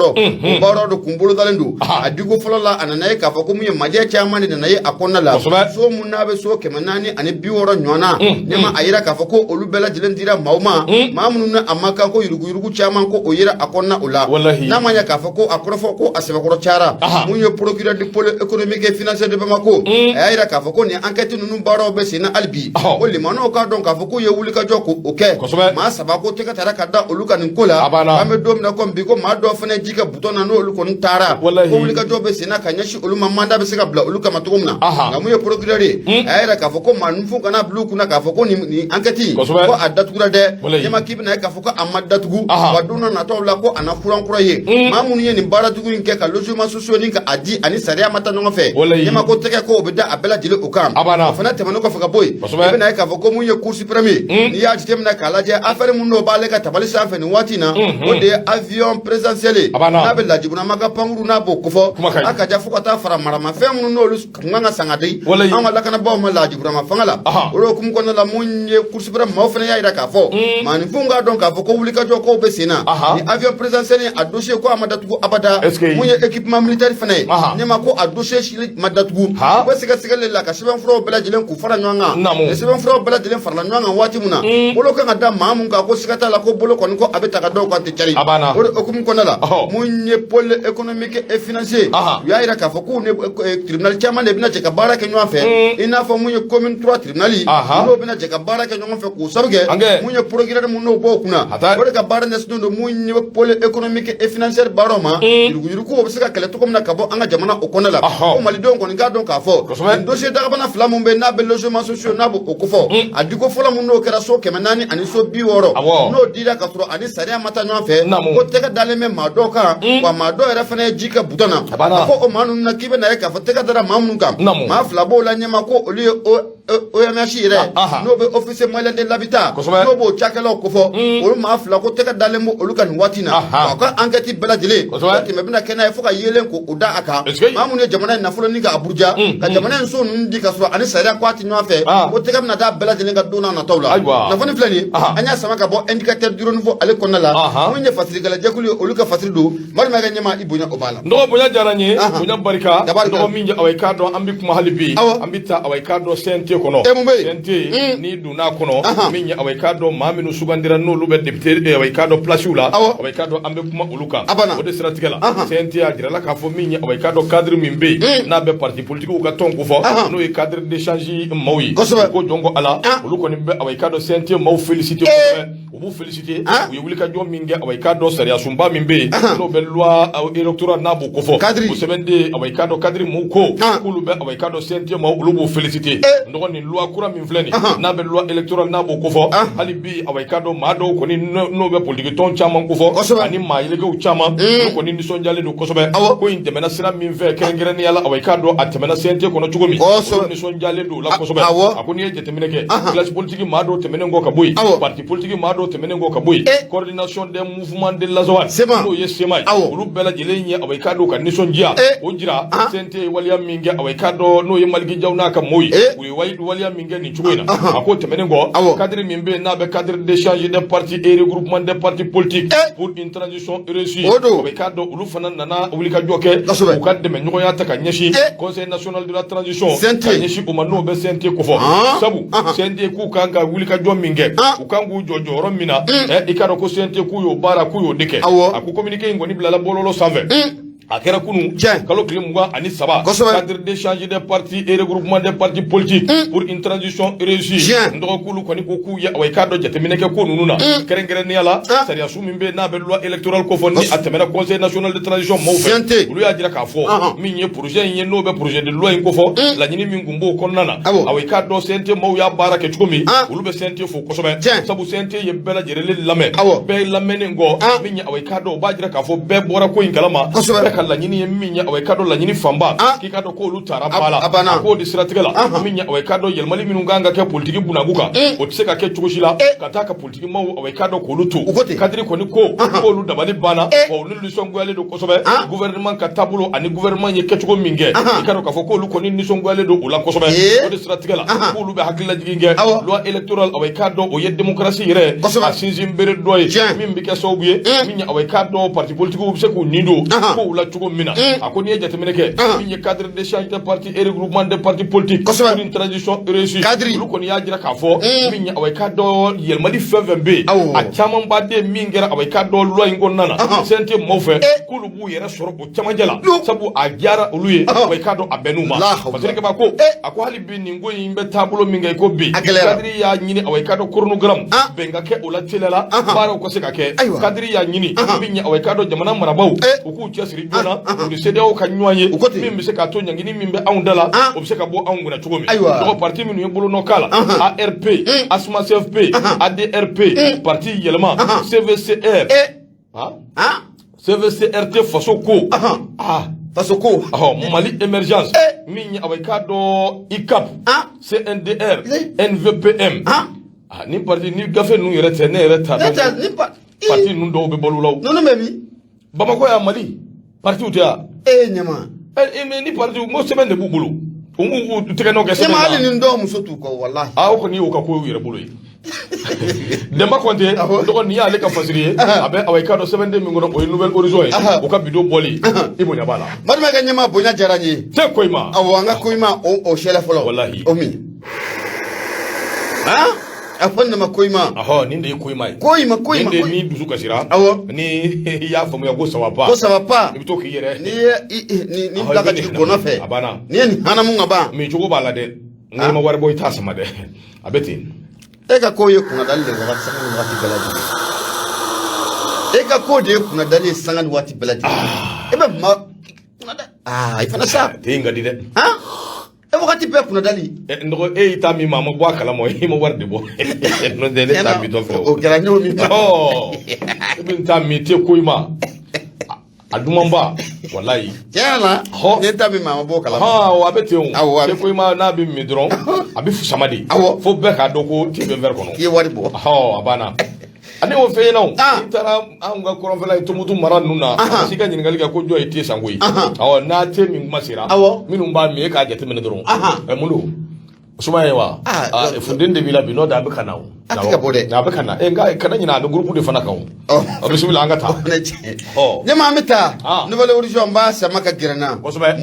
o baaraw de kun bolodalen don. A diko fɔlɔ la, a nana ye k'a fɔ ko mun ye majɛ caman de nana ye a kɔnɔna la. So mun n'a bɛ so 460 ɲɔgɔn na, ne ma a yira k'a fɔ ko olu bɛɛ lajɛlen dira maaw ma, maa minnu na a ma kan ko yuruguyurugu caman ko o yera a kɔnɔna o la. N'a ma ɲɛ k'a fɔ ko a kɔrɔfɔ ko a sɛbɛkɔrɔ cayara, mun ye procureur du pôle économique et financier de Bamako, a y'a yira k'a fɔ ko nin enquête ninnu baaraw bɛ sen na hali bi, ko limanaw k'a dɔn k'a fɔ k'u ye wulikajɔ k'o kɛ. Maa saba ko tɛgɛ taara ka da olu ka nin ko la. An bɛ don min na komi bi, ko maa dɔw fana ji kɛ butɔn na, n'olu kɔni taara, ko wulikajɔ bɛ sen na ka ɲɛsin olu ma, mandat bɛ se ka bila olu kama cogo min na. Nka mun ye procureur ye, a y'a yira k'a fɔ ko maaninfin kana bila u kunna k'a fɔ ko nin enquête, ko a datugura dɛ. Ɲɛma k'i bɛna ye k'a fɔ ko a ma datugu, wa don dɔ nataw la, ko a na furan kura ye. Maa minnu ye nin baara jugu in kɛ ka logement sociaux ni ka a di ani sariya ma taa ɲɔgɔn fɛ, ɲɛma ko tɛgɛ ko o bɛ da a bɛɛ lajɛlen o kan. O fana tɛmɛnen kɔfɛ ka bɔ yen, i bɛna ye k'a fɔ ko mun ye Cour suprême ye, n'i y'a jateminɛ k'a lajɛ, affaire mun n'o b'ale ka tabali sanfɛ nin waati in na, o de ye avion présidentiel ye, n'a bɛ Lajibunama ka pankuru n'a b'o kofɔ, a ka ja fo ka taa fara maramafɛn minnu n'olu kun kan ka san ka di an ka lakanabaaw ma Lajibunama fanga la. O de hukumu kɔnɔna la, mun ye Cour suprême maaw fana y'a jira k'a fɔ maaninfinw k'a dɔn k'a fɔ ko wulikajɔ kow bɛ sen na. Ni avion présidentiel ye, a dossier ko a ma datugu abada. Mun ye équipement militaire fana ye, ne ma ko a dossier si ma datugu, u bɛ sɛgɛsɛgɛli la ka sɛbɛnfuraw bɛɛ lajɛlen k'u fara ɲɔgɔn kan. Ni sɛbɛnfuraw bɛɛ lajɛlen farala ɲɔgɔn kan waati min na, bolo kan ka da maa mun kan, ko siga t'a la ko bolo kɔni ko a bɛ ta ka dɔw kan tɛ cari. O de hukumu kɔnɔna la, mun ye pôle économique et financier, u y'a jira k'a fɔ k'u ni tribunal caman de bɛna jɛ ka baara kɛ ɲɔgɔn fɛ, i n'a fɔ mun ye commune 3 tribunal, n'o bɛna jɛ ka baara kɛ ɲɔgɔn fɛ, k'o sabu kɛ mun ye procureur mun n'o b'o kunna, o de ka baara ɲɛsinnen don mun ye pôle économique et financier baaraw ma. Yuruguyurugu o bɛ se ka kɛlɛ cogo min na ka bɔ an ka jamana o kɔnɔ la, ko malidenw kɔni k'a dɔn k'a fɔ nin dossier dagabana fila mun bɛ n'a bɛ logement sociaux n'a b'o kofɔ, a diko fɔlɔ mun n'o kɛra so 460, n'o dira ka sɔrɔ ani sariya ma taa ɲɔgɔn fɛ, ko tɛgɛ dalen bɛ maa dɔw kan, wa maa dɔw yɛrɛ fana ye ji kɛ butɔn na. A ko o maa ninnu na, k'i bɛ na ye k'a fɔ tɛgɛ dara maa minnu kan, maa fila b'o la, ɲɛma ko olu ye OMH yɛrɛ, n'o bɛ Office malien de l'habitat, n'o b'o cakɛlaw kofɔ, olu maa fila ko tɛgɛ dalen b'o olu kan nin waati in na. A ka enquête bɛɛ lajɛlen tɛmɛ bɛna kɛ n'a ye fo ka yeelen k'o da a kan. Maa minnu ye jamana in nafolo ni k'a buruja ka jamana in so ninnu di ka sɔrɔ ani sariya ko a tɛ ɲɔgɔn fɛ, ko tɛgɛ bɛna da bɛɛ lajɛlen ka don n'a nataw la. Kunnafoni filɛ nin ye, an y'a sama ka bɔ Indicateur du Renouveau ale kɔnɔna la. Mun ye fasirikɛla jɛkulu ye, olu ka fasiri don. Balimakɛ ɲɛma, i bonya o b'a la. N dɔgɔ, bonya diyara n ye, bonya barika. Dɔgɔ min, awa, i k'a dɔn an bɛ kuma hali bi, an bɛ taa, awa, i k'a dɔn CNT kɔnɔ. E mun bɛ yen? CNT, n'i donna a kɔnɔ, min ye, awa, i k'a dɔn maa minnu sugandira, n'olu bɛ député, awa, i k'a dɔn place la, awa, i k'a dɔn an bɛ kuma olu kan. O de siratigɛ la, CNT a jirala k'a fɔ min ye, awa, i k'a dɔn cadre min bɛ yen, n'a bɛ parti politique ka tɔn kofɔ, n'o ye cadre d'échange maaw ye, ko jɔn ko Ala, olu kɔni bɛ, awa, i k'a dɔn CNT maaw félicité kosɛbɛ. U b'u félicité, u ye wulikajɔ min kɛ, awa, i k'a dɔn sariya sunba min bɛ yen, n'o bɛ loi électorale n'a b'o kofɔ, o sɛbɛnden, awa, i k'a dɔn cadre maaw ko k'olu bɛ, awa, i k'a dɔn CNT maaw, olu b'o félicité. N dɔgɔ, nin loi kura min filɛ nin, n'a bɛ loi électorale n'a b'o kofɔ, hali bi, awa, i k'a dɔn maa dɔw kɔni n'o bɛ politique tɔn caman kofɔ ani maa yelekew caman, olu kɔni nisɔndiyalen don kosɛbɛ. Ko in tɛmɛna sira min fɛ, kɛrɛnkɛrɛnnenya la, awa, i k'a dɔn a tɛmɛna CNT kɔnɔ cogo min, olu nisɔndiyalen don o la kosɛbɛ. A ko n'i ye jateminɛ kɛ, classe politique maa dɔw tɛmɛnen kɔ ka bɔ yen, parti politique maa dɔw tɛmɛnen kɔ ka bɔ yen, coordination des mouvements de l'Azawad, n'o ye CMA ye, olu bɛɛ lajɛlen ye, awa, i k'a dɔn ka nisɔndiya o jira. CNT ye waleya min kɛ, awa, i k'a dɔn n'o ye Maliki Jaw n'a ka maaw ye, u ye waleya min kɛ nin cogo in na. A ko tɛmɛnen kɔ, cadre min bɛ yen n'a bɛ cadre d'échange des partis et regroupement des partis politiques pour une transition réussie, awa, i k'a dɔn olu fana nana wulikajɔ kɛ, u ka dɛmɛ ɲɔgɔnya ta ka ɲɛsin Conseil national de la transition, ka ɲɛsin o ma, n'o bɛ CNT kofɔ. Sabu CNT k'u kan ka wulikajɔ min kɛ, u kan k'u jɔ jɔyɔrɔ min na, i k'a dɔn ko CNT k'u y'o baara, k'u y'o de kɛ. A ko communiqué in kɔni bilala bɔlɔlɔ sanfɛ. A kɛra kunun kalo tile 23. Cadre d'échange des partis et regroupement des partis politiques pour une transition réussie. N dɔgɔ, k'olu kɔni ko k'u ye, awa, i k'a dɔn, jateminɛ kɛ ko ninnu na, kɛrɛnkɛrɛnnenya la sariyasun min bɛ yen n'a bɛ loi électorale kofɔ, ni a tɛmɛna Conseil national de transition maaw fɛ. Olu y'a jira k'a fɔ min ye projet in ye, n'o bɛ projet de loi in kofɔ, laɲini min tun b'o kɔnɔna na, awa, i k'a dɔn, CNT maaw y'a baara kɛ cogo min, olu bɛ CNT fo kosɛbɛ, sabu CNT ye bɛɛ lajɛlen lamɛn. Bɛɛ lamɛnnen kɔ, min ye, awa, i k'a dɔn, o b'a jira k'a fɔ bɛɛ bɔra ko in kalama. Bɛɛ ka laɲini ye min ye, awa, i k'a dɔn, laɲini fanba, k'i k'a dɔn k'olu taara ba la. A k'o de siratigɛ la, min ye, awa, i k'a dɔn, yɛlɛmali minnu kan ka kɛ politiki bunakun kan, o tɛ se ka kɛ cogo si la ka taa ka politiki maaw, awa, i k'a dɔn, k'olu to. Cadre kɔni ko k'olu dabali banna, wa olu nisɔngoyalen don kosɛbɛ gouvernement ka taabolo ani gouvernement ye kɛcogo min kɛ. I k'a dɔn k'a fɔ k'olu kɔni nisɔngoyalen don o la kosɛbɛ. O de siratigɛ la, k'olu bɛ hakililajigin kɛ loi électorale, awa, i k'a dɔn, o ye démocratie yɛrɛ a sinsin bere dɔ ye, min bɛ kɛ sababu ye, min ye, awa, i k'a dɔn, parti politique bɛ se k'u nin don kow la cogo min na. A ko n'i ye jateminɛ kɛ, min ye cadre d'échange des partis et regroupement des partis politiques pour une transition réussie, olu kɔni y'a jira k'a fɔ min ye, awa, i k'a dɔn, yɛlɛmali fɛn fɛn bɛ yen, a caman ba de min kɛra, awa, i k'a dɔn, loi in kɔnɔna na, CNT maaw fɛ, k'olu b'u yɛrɛ sɔrɔ o camancɛ la, sabu a diyara olu ye, wa i k'a dɔn, a bɛnn'u ma. Parce que ko a ko hali bi nin ko in bɛ taabolo min kɛ i ko bi, cadre y'a ɲini, awa, i k'a dɔn, chronogramme bɛn ka kɛ o la teliya la, baaraw ka se ka kɛ. Cadre y'a ɲini, min ye, awa, i k'a dɔn, jamana marabaaw, u k'u cɛsiri joona, u ni CEDEAO ka ɲɔgɔn ye, min bɛ se k'a to ɲangini min bɛ anw da la, o bɛ se ka bɔ anw kunna cogo min. Dɔgɔ, parti minnu ye bolonɔ k'a la: ARP, ASMA CFP, ADRP, parti Yɛlɛma, CVCR, CVCRT, Faso ko, Faso ko. Mali émergence, min ye, awa, i k'a dɔn, ICAP, CNDR, NVPM. Ni parti ni gafe ninnu yɛrɛ tɛ, ne yɛrɛ t'a dɔn parti ninnu dɔw bɛ balo la o. Ninnu bɛ min? Bamakɔ yan, Mali partiw tɛ yan? E ɲama. Mais ni parti, n ko sɛbɛn de b'u bolo, u b'u tɛgɛ nɔ kɛ sɛbɛn. Ɲama, hali ni dɔw muso t'u kɔ, walahi. Aa, o kɔni y'o ka ko y'u yɛrɛ bolo ye. Denba Kɔnte dɔgɔ, nin y'ale ka fasiri ye. A bɛ, awa, i k'a dɔn, sɛbɛnden min kɔnɔ, o ye Nouvel Horizon ye, o ka bidon bɔli i bonya b'a la. Balimakɛ ɲɛma, bonya diyara n ye. Tɛ ko i ma. Awɔ, an ka ko i ma o sɛlɛ fɔlɔ. Walahi. O min han, a fɔ nin de ma ko i ma. Ɔhɔ, nin de ye ko i ma ye. Ko i ma, ko i ma. Nin de ni dusu kasira. Ni i y'a faamuya ko ça va pas. Ko ça va pas. I bɛ to k'i yɛrɛ. N'i ye nin bila ka jigin gɔnɔ fɛ. A banna. N'i ye nin hanamu ka ban. Min cogo b'a la dɛ, n'i ma wari bɔ, i t'a sama dɛ, a bɛ ten. E ka ko ye kunnadali de wagati, sanga ni waati bɛɛ lajɛlen. E ka ko de ye kunnadali ye sanga ni waati bɛɛ lajɛlen. E bɛ ma kunnada, aa, i fana sa. Te in ka di dɛ. Han, e wagati bɛɛ kunnadali. N dɔgɔ, e y'i ta min ma, a ma bɔ a kalama, i ma wari de bɔ, n'o tɛ ne ta min tɔ filɛ. O kɛra, n y'o min. Ɔ, e bɛ taa min te ko i ma, a dumanba, walayi. Tiɲɛ yɛrɛ la, ne ta min ma, a ma bɔ o kalama. Hɔn, a bɛ ten o. Te ko i ma, n'a bɛ min dɔrɔn, a bɛ sama de fo bɛɛ k'a dɔn ko te bɛ verre kɔnɔ. K'i ye wari bɔ. Ɔ, a banna. Ani o fɛn ɲɛna o, n'i taara anw ka kɔrɔnfɛla ye, Tumutu mara ninnu na, si ka ɲininkali kɛ ko jɔn ye te san koyi. Awɔ, n'a te min kuma sera, minnu b'a min, e k'a jateminɛ dɔrɔn. Ɛ, mun don? Sumaya ye wa? Funteni de b'i la bi, n'o tɛ a bɛ ka na o. A tɛ ka bɔ dɛ. A bɛ ka na. Nka kana ɲinɛ, a bɛ groupe de fana kan o. A bisimila, an ka taa. Ɲɛma, an bɛ taa Nouvel Horizon, n b'a sama ka gɛrɛ n na.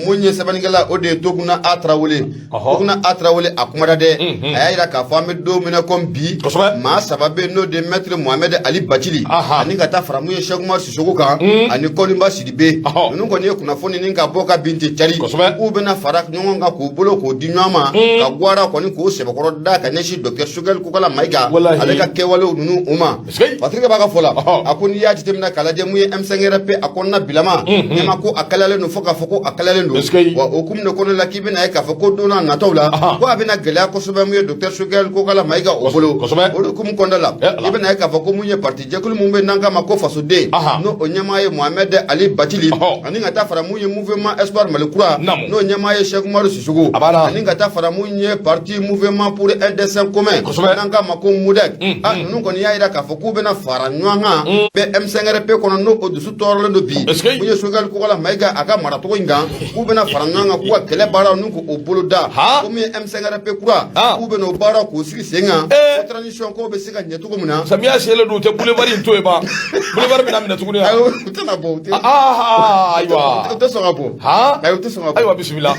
Mun ye sɛbɛnnikɛla, o de ye Toguna A Tarawele. Toguna A Tarawele, a kumada dɛ. A y'a jira k'a fɔ an bɛ don min na komi bi. Maa saba bɛ yen, n'o de ye Maître Mohamed Ali Bacili. Ani ka taa fara mun ye Cheikh Oumar Sissoko kan. Ani Kɔniba Sidibe. Ninnu kɔni ye kunnafoni ni ka bɔ ka bin ten cari. K'u bɛna fara ɲɔgɔn kan k'u bolo k'o di ɲɔgɔn ma. Ka gwara kɔni k'o sɛbɛkɔrɔ da ka ɲɛsin docteur Choguel Kokala Maïga. Ale ka kɛwalew ninnu o ma. Patrick b'a ka fɔ la, a ko n'i y'a jateminɛ k'a lajɛ, mun ye M5RP a kɔnɔna bilama, ɲɛma ko a kalayalen don fo k'a fɔ ko a kalayalen don. Wa o hukumu de kɔnɔna la, k'i bɛna ye k'a fɔ ko don n'a nataw la, ko a bɛna gɛlɛya kosɛbɛ mun ye docteur Choguel Kokala Maïga o bolo. O de hukumu kɔnɔna la, i bɛna ye k'a fɔ ko mun ye parti jɛkulu mun bɛ n'an k'a ma ko fasoden, n'o o ɲɛmaa ye Mohamed Ali Bacili, ani ka taa fara mun ye Mouvement Espoir Mali Kura, n'o ɲɛmaa ye Cheikh Oumar Sissoko, ani ka taa fara mun ye parti Mouvement pour un destin commun, n'an k'a ma ko MODEC. A ninnu kɔni y'a jira k'a fɔ k'u bɛna fara ɲɔgɔn kan bɛ M5RP kɔnɔ, n'o o dusu tɔɔrɔlen don bi mun ye Choguel Kokala Maïga a ka maracogo in kan, k'u bɛna fara ɲɔgɔn kan k'u ka kɛlɛ baaraw n'u k'o boloda, ko min ye M5RP kura, k'u bɛna o baaraw k'o sigi sen kan, ko transition k'o bɛ se ka ɲɛ cogo min na. Samiya selen don, u tɛ boulevard in to yen ba, boulevard bɛna minɛ tuguni. Ayi, u tɛna bɔ, u tɛ. Ayiwa. U tɛ sɔn ka bɔ. Ayi, u tɛ sɔn ka bɔ. Ayiwa, bisimila.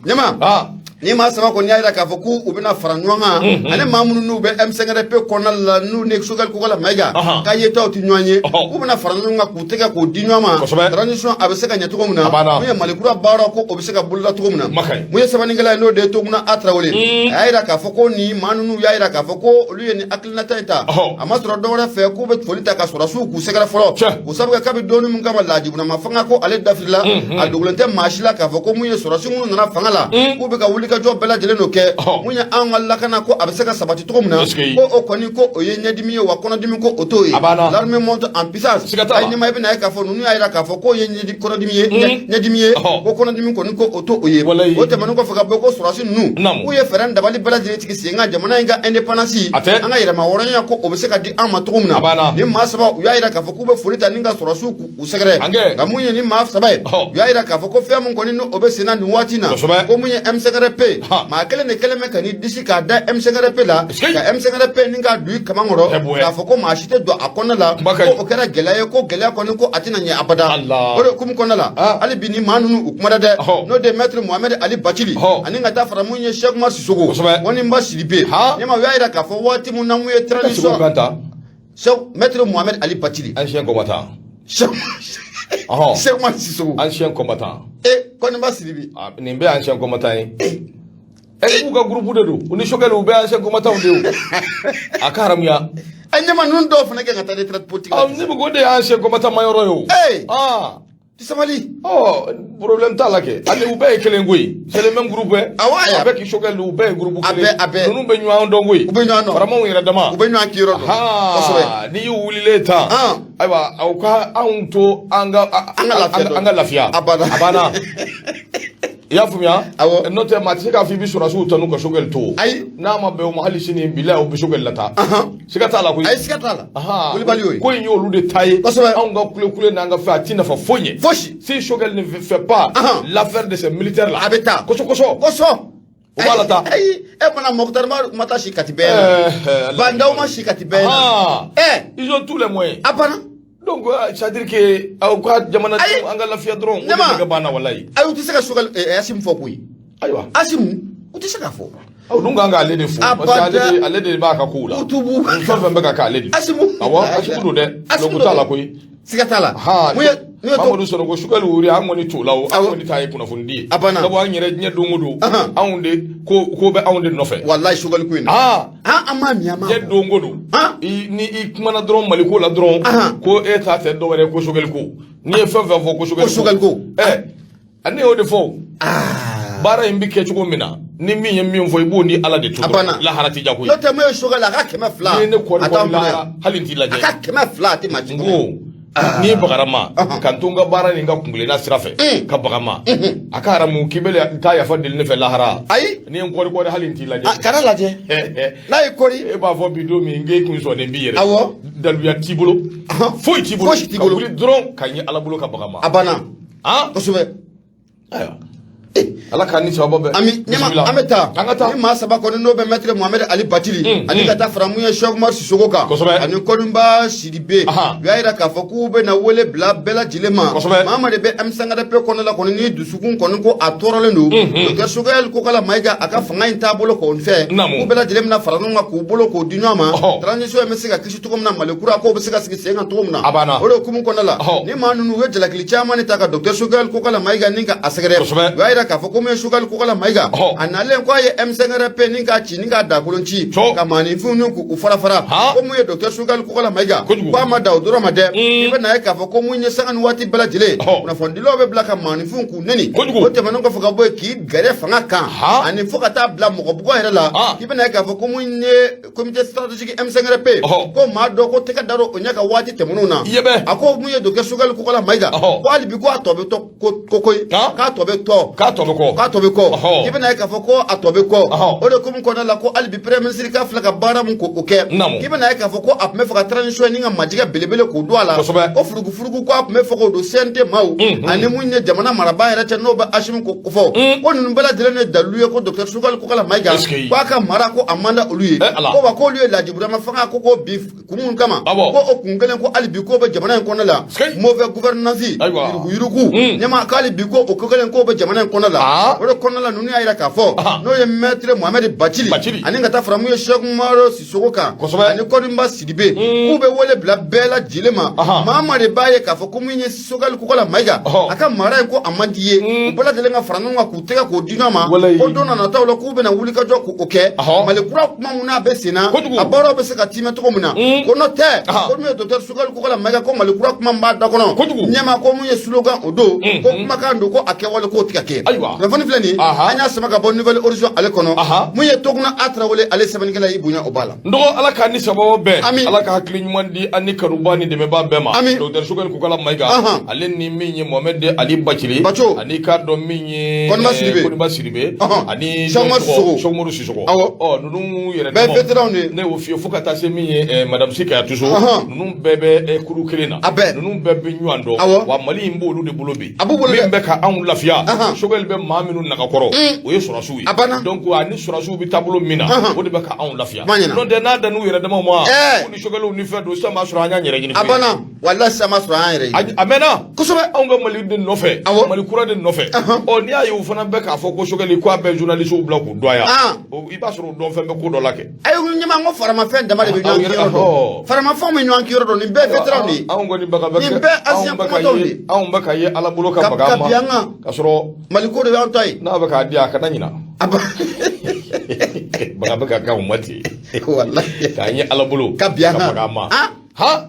Ɲama. Ni maa saba kɔni y'a jira k'a fɔ k'u bɛna fara ɲɔgɔn kan, ani maa minnu n'u bɛ M5RP kɔnɔna la, n'u ni Choguel Kokalla Maïga ka yetaw tɛ ɲɔgɔn ye, k'u bɛna fara ɲɔgɔn kan k'u tɛgɛ k'o di ɲɔgɔn ma, transition a bɛ se ka ɲɛ cogo min na, mun ye Mali kura baara ko o bɛ se ka boloda cogo min na. Mun ye sɛbɛnnikɛla ye, n'o de ye Toguna A Tarawele, a y'a jira k'a fɔ ko nin maa ninnu y'a jira k'a fɔ ko olu ye nin hakilinata in ta, a ma sɔrɔ dɔwɛrɛ fɛ, k'u bɛ foli ta ka sɔrɔdasiw k'u sɛgɛrɛ fɔlɔ, k'o sabu kɛ kabi donni min kama lajibunama fanga ko ale dafirila, a dogolen tɛ maa si la k'a fɔ ko mun ye sɔrɔdasi minnu nana fanga la, k'u bɛ ka wulikajɔ bɛɛ lajɛlen dɔ kɛ, mun ye anw ka lakana ko a bɛ se ka sabati cogo min na, ko o kɔni ko o ye ɲɛdimi ye, wa kɔnɔdimi ko o t'o ye. L'armée monte en puissance. Ayi, ɲɛma, i bɛna ye k'a fɔ ninnu y'a jira k'a fɔ k'o ye kɔnɔdimi ye, ɲɛdimi ye, ko kɔnɔdimi kɔni ko o t'o ye. O tɛmɛnen kɔfɛ ka bɔ, ko sɔrɔdasi ninnu k'u ye fɛɛrɛ dabali bɛɛ lajɛlen tigɛ sen kan jamana in ka indépendance, an ka yɛrɛmahɔrɔnya, ko o bɛ se ka di an ma cogo min na. Ni maa saba u y'a jira k'a fɔ k'u bɛ foli ta ni ka sɔrɔdasiw k'u sɛgɛrɛ. Nka mun ye ni maa saba ye, u y'a jira k'a fɔ ko fɛn min kɔni o bɛ sen na nin waati na, ko mun ye M5RP, maa kelen de kɛlen bɛ ka n'i disi k'a da M5RP la, ka M5RP ni k'a don i kaman kɔrɔ, k'a fɔ ko maa si tɛ don a kɔnɔna la, ko o kɛra gɛlɛya ye, ko gɛlɛya kɔni ko a tɛna ɲɛ abada. O de hukumu kɔnɔna la, hali bi ni maa ninnu u kumana dɛ, n'o de ye maître Mohamed Ali Bathily, ani ka taa fara mun ye Cheikh Oumar Sissoko, Koniba Sidibé. Ɲɛma, u y'a jira k'a fɔ waati min na mun ye transition, maître Mohamed Ali Bathily, ancien combattant, Cheikh Oumar Sissoko, ancien combattant, e Koniba Sidibé. Nin bɛɛ ancien combattant ye. E k'u ka groupe de don, u ni Choguel u bɛɛ ancien combattant de ye, a ka haramuya. A ɲɛma, ninnu dɔw fana kɛ ka taa retraite politique la. Ne bɛ ko de ye ancien combattant ma yɔrɔ ye o. Ee, ti sabali. Ɔ, problème t'a la kɛ, hali u bɛɛ ye kelen koyi, c'est le même groupe. Awɔ. Avec Choguel, u bɛɛ ye groupe kelen. A bɛɛ, a bɛɛ. Ninnu bɛ ɲɔgɔn dɔn koyi. U bɛ ɲɔgɔn dɔn. Faramaw yɛrɛ dama. U bɛ ɲɔgɔn kiyɔrɔ dɔn. Kosɛbɛ. N'i y'u wulilen tan. Ayiwa, aw ka anw to an ka an ka lafiya. An ka lafiya. A banna. A banna. I y'a faamuya? Awɔ. N'o tɛ, maa tɛ se k'a fɔ i bɛ sɔrɔdasiw tanu ka Choguel to. Ayi. N'a ma bɛn o ma, hali sini bilahi o bɛ Choguel lata. Siga t'a la koyi. Ayi, siga t'a la. Wulibali y'o ye. Ko in y'olu de ta ye. Kosɛbɛ. Anw ka kule kule n'an ka fɛn, a ti nafa foyi ɲɛ. Fosi. Si Choguel ne fait pas l'affaire de ces militaires là. A bɛ taa. Kosɔ kosɔ. Kosɔ. O b'a la taa. Ayi, e mana Moctar ma taa si Kati bɛɛ na. Bah N'Daw ma si Kati bɛɛ na. Ils ont tous les moyens. A banna. Donc c'est à dire que aw ka jamana an ka lafiya dɔrɔn, o de bɛ banna walayi. Ayi, u tɛ se ka Choguel Assimi fɔ koyi. Ayiwa. Assimi, u tɛ se k'a fɔ. Aw dun kan k'ale de fo, parce que ale de b'a ka kow la. U tubu. Fɛn fɛn bɛ ka k'ale de. Assimi. Awɔ, Assimi don dɛ. Assimi don t'a la koyi. Siga t'a la. Mun ye Mamadu Sanogo, Choguel wuri, an kɔni t'o la o, an kɔni ta ye kunnafoni di ye. A banna. Sabu an yɛrɛ diɲɛ don o don, anw de ko bɛ anw de nɔfɛ. Walayi, Choguel ko in na. An m'a min, an m'a. Diɲɛ don o don. Ni i kumana dɔrɔn Mali ko la dɔrɔn, ko e ta tɛ dɔwɛrɛ ye ko Choguel ko. N'i ye fɛn fɛn fɔ ko Choguel ko. Choguel ko. Ɛ, ne y'o de fɔ. Baara in bɛ kɛ cogo min na, ni min ye min fɔ, i b'o ni Ala de to. A banna. Lahara tɛ diya koyi. N'o tɛ, mun ye Choguel, a ka 200. N'i ye ne kɔri kɔri lahara, hali n t'i lajɛ. A ka 200, a tɛ maa ci. N ko n'i bagara ma ka n to n ka baara ni n ka kunkilenna sira fɛ, ka baga ma, a ka haramu k'i bɛ taa yafa deli ne fɛ lahara. Ayi. N'i ye n kɔri kɔri, hali n t'i lajɛ. Kana lajɛ. N'a ye kɔri. E b'a fɔ bi don min k'e kun sɔnnen b'i yɛrɛ. Awɔ. Daluya t'i bolo. Foyi t'i bolo. Fosi t'i bolo. Ka wuli dɔrɔn ka ɲɛ Ala bolo ka baga ma. A banna. Kosɛbɛ. Ayiwa. Ala k'an ni sababa bɛn. Ami ɲɛma, an bɛ taa. An ka taa. Ni maa saba kɔni n'o bɛ maître Mohamed Ali Bathily, ani ka taa fara mun ye Cheikh Oumar Sissoko kan. Kosɛbɛ. Ani Koniba Sidibé. U y'a jira k'a fɔ k'u bɛ na wele bila bɛɛ lajɛlen ma. Kosɛbɛ. Maa maa de bɛ M5RP kɔnɔ la kɔni, ni dusukun kɔni ko a tɔɔrɔlen don. Docteur Choguel Kokalla Maïga a ka fanga in taabolo kɔni fɛ. Naamu. K'u bɛɛ lajɛlen bɛna fara ɲɔgɔn kan k'u bolo k'o di ɲɔgɔn ma. Transition in bɛ se ka kisi cogo min na, Mali kura k'o bɛ se ka sigi sen kan cogo min na. A banna. O de hukumu kɔnɔna la, ni maa ninnu u ye jalakili caman de ta ka docteur Choguel Kokalla Maïga ni ka a sɛgɛrɛ. Kosɛbɛ. U y'a jira k'a fɔ ko mun ye Choguel Kokalla Maïga, a nalen ko a ye M5RP ni k'a ci ni k'a dakolon ci, ka maaninfinw ni k'u fara fara. Ko mun ye docteur Choguel Kokalla Maïga, ko a ma dan o dɔrɔn ma dɛ, i bɛ na ye k'a fɔ ko mun ye sanga ni waati bɛɛ lajɛlen, kunnafonidilaw bɛ bila ka maaninfinw k'u neni. O tɛmɛnen kɔfɛ ka bɔ yen, k'i gɛrɛ fanga kan, ani fo ka taa bila mɔgɔ bugɔ yɛrɛ la, k'i bɛna ye k'a fɔ ko mun ye comité stratégique M5RP, ko maa dɔ ko tɛgɛ dar'o o ɲɛ ka waati tɛmɛnenw na. A ko mun ye docteur Choguel Kokalla Maïga, ko hali bi ko a tɔ bɛ tɔ ko koyi, k'a tɔ bɛ tɔ, k'a tɔ bɛ kɔ, k'a tɔ bɛ kɔ. I bɛna ye k'a fɔ ko a tɔ bɛ kɔ. O de hukumu kɔnɔna la, ko hali bi premier ministre ka filɛ ka baara min k'o kɛ, k'i bɛna ye k'a fɔ ko a tun bɛ fɛ ka transition ni ka majigɛ belebele k'o don a la. Ko furugufurugu ko a tun bɛ fɛ k'o don CNT maaw ani mun ye jamana marabaa yɛrɛ cɛ, n'o bɛ Assimi ko fɔ, ko ninnu bɛɛ lajɛlen ye dalilu ye ko docteur Choguel Kokalla Maïga ko a ka mara ko a man da olu ye. Ko wa k'olu ye lajiburama fanga ko k'o bi kun mun kama, ko o kun kelen ko hali bi k'o bɛ jamana in kɔnɔ la, mauvaise gouvernance, yuruguyurugu, ɲɛma, k'ale bi ko o ko kelen k'o bɛ jamana in kɔnɔ la. O de kɔnɔna la, ninnu y'a jira k'a fɔ n'o ye maître Mohamed Bacili ani ka taa fara mun ye Cheikh Umaru Sisoko kan ani Kɔninba Sidibe, k'u bɛ wele bila bɛɛ lajɛlen ma. Maa maa de b'a ye k'a fɔ ko min ye Sogɛli Kokala Mayiga, a ka mara in ko a man di ye, u bɛɛ lajɛlen ka fara ɲɔgɔn kan k'u tɛgɛ k'o di ɲɔgɔn ma, ko don na nataw la k'u bɛna wuli ka jɔ k'o kɛ Mali kura kuma mun n'a bɛ sen na, a baaraw bɛ se ka tiimɛ cogo min na. Ko n'o tɛ, ko min ye docteur Sogɛli Kokala Mayiga, ko Mali kura kuma min b'a da kɔnɔ ɲɛma, ko mun ye slogan o don, ko kumakan don, ko a kɛwale k'o tɛ ka kɛ. Kunnafoni filɛ nin, an y'a sama ka bɔ Nouvel Horizon ale kɔnɔ. Mun ye Toguna A Tarawele, ale sɛbɛnnikɛla y'i bonya o b'a la. N dɔgɔ, Ala k'an ni sababu bɛn. Ami. Ala ka hakili ɲuman di an ni kanuba ni dɛmɛba bɛɛ ma. Ami. Docteur Sogɛli Kokala Mayiga, ale ni min ye Mohamed Ali Bacili. Baco. Ani k'a dɔn min ye Kɔniba Sidibe. Kɔniba Sidibe. Ani Cheikh Umaru Sisoko. Cheikh Umaru Sisoko. Awɔ. Ɔ, ninnu yɛrɛ bɛɛ vétéran de ye. Ne y'o f'i ye, fo ka taa se min ye Madame Sy Kayatuso. Ninnu bɛɛ bɛ kuru kelen na. A bɛɛ. Ninnu bɛɛ bɛ ɲɔgɔn dɔn. Wa Mali in b'olu de bolo bi. A b'u bolo dɛ. Min bɛ ka anw lafiya. Sogɛli bɛ maa minnu nagakɔrɔ, o ye sɔrɔsiw ye. A banna. Donc ani sɔrɔsiw bɛ taabolo min na, o de bɛ ka anw lafiya. Kuma ɲɛna. N'o tɛ, n'a dan'u yɛrɛ damaw ma, Ɛɛ. k'u ni Sogɛliw ni fɛn don, sisan b'a sɔrɔ an y'an yɛrɛ ɲini. A banna, walahi, sisan b'a sɔrɔ an yɛrɛ ye. A mɛnna. Kosɛbɛ. Anw ka Mali de nɔfɛ. Mali kura de nɔfɛ. Ɔ, n'i y'a ye u fana bɛ k'a fɔ ko Sogɛli ko a bɛ journaliste bila k'u dɔgɔya, i b'a sɔrɔ u dɔn fɛn bɛ ko dɔ la kɛ. Ayi, ɲɛma, ko faramafɛn dama de bɛ ɲɔgɔn kiyɔrɔ dɔn, faramafɛnw bɛ ɲɔgɔn kiyɔrɔ dɔn. Nin bɛɛ vétéran de ye. Anw kɔni baga bɛ Nin bɛɛ ancien anw bɛ ka combattants ye de ye. Anw bɛ ka ye Ala bolo ka baga ka an ma. bi an kan. Ka sɔrɔ Mali ko de y'an ta ye. n'a bɛ k'a di, a kana ɲina. A ba Baga bɛ ka k'anw ma ten. Walahi. K'an ye Ala bolo Ka bi an ka kan. baga an ma. Ha,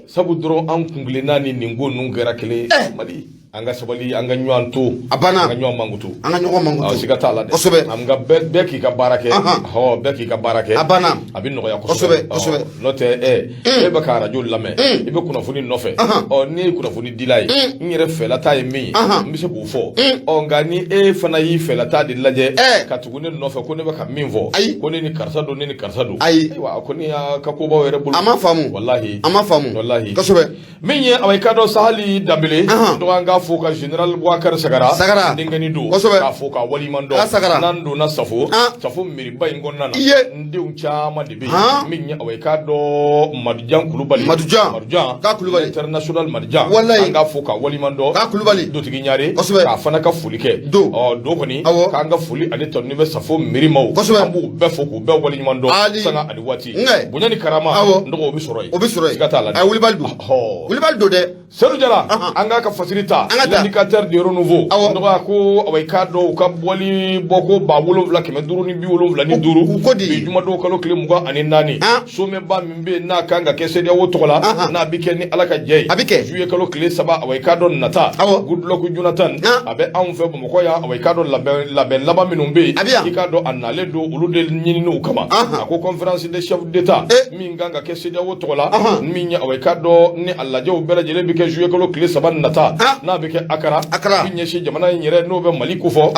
sabu dɔrɔn an kunkilenna ni nin ko ninnu kɛra kelen ye. Mali, an ka sabali, an ka ɲɔgɔn to. A banna. An ka ɲɔgɔn mankutu. An ka ɲɔgɔn mankutu. Awɔ, siga t'a la dɛ. Kosɛbɛ. An ka bɛɛ k'i ka baara kɛ. Ɔ, bɛɛ k'i ka baara kɛ. A banna. A bɛ nɔgɔya. Kosɛbɛ, kosɛbɛ. N'o tɛ, e bɛ ka arajo lamɛn, i bɛ kunnafoni nɔfɛ. Ɔ, ne ye kunnafoni dila ye, n yɛrɛ fɛla ta ye min ye, n bɛ se k'o fɔ. Ɔ, nka ni e fana y'i fɛla ta de lajɛ ka tugu ne nɔfɛ ko ne bɛ ka min fɔ, Ayi. ko ne ni karisa don, ne ni karisa don. Ayi. Ayiwa, a kɔni y'a ka kobaw yɛrɛ bolo. A ma faamu. Walahi. A ma faamu. Walahi. Kosɛbɛ. Min ye awa i ka dɔn Sahali Danbele, dɔgɔ, an k'a fo ka général Boubacar Sagara. Sagara. Denkɛni don. Kosɛbɛ. K'a fo k'a waleɲuman dɔn. A Sagara. N'an donna Safo, Safo mairie in kɔnɔna na, I ye. n denw caman de bɛ yen. Min ye awa i k'a dɔn Madijan Kulubali. Madijan. Madijan. K'a Kulubali. International Madijan. Walayi. An k'a fo k'a waleɲuman dɔn. K'a Kulubali. Dotigi Ɲare. Kosɛbɛ. K'a fana ka foli kɛ. Do. Ɔ, do kɔni. Awɔ. K'an ka foli ani tanu bɛ Safo mairie maaw. Kosɛbɛ. An b'u bɛɛ fo k'u bɛɛ waleɲuman dɔn. Ali. Sanga ani waati. Ngɛ. Bonya ni karama. Awɔ. N dɔgɔ, o bɛ sɔrɔ yen. O bɛ sɔrɔ yen. Siga t'a la dɛ. A ye wulibali don. Ɔhɔ. Wulibali don dɛ. Seydou Jara, an k'a ka fasiri ta. An ka taa. L'indicateur de Renouveau. Awɔ. N dɔgɔ, ko awa i k'a dɔn u ka bɔli bɔko 7575. U ko di? Bi jumadon kalo tile 24. Somɛba min bɛ yen n'a kan ka kɛ CEDEAO tɔgɔ la. N'a bɛ kɛ ni Ala ka jɛ ye. A bɛ kɛ. Juillet kalo tile 3, awa i k'a dɔn nata. Goodluck Jonathan. A bɛ anw fɛ Bamakɔ yan, awa i k'a dɔn labɛn labɛn laban minnu bɛ yen. A bɛ yan. I k'a dɔn a nalen don olu de ɲininiw kama. A ko conférence des chefs d'État min kan ka kɛ CEDEAO tɔgɔ la. Min ye awa i k'a dɔn ni a lajɛw bɛɛ lajɛlen bɛ kɛ juillet kalo tile 3 nata. N'a bɛ kɛ Akara. Akara. Bi ɲɛsin jamana in yɛrɛ n'o bɛ Mali kofɔ.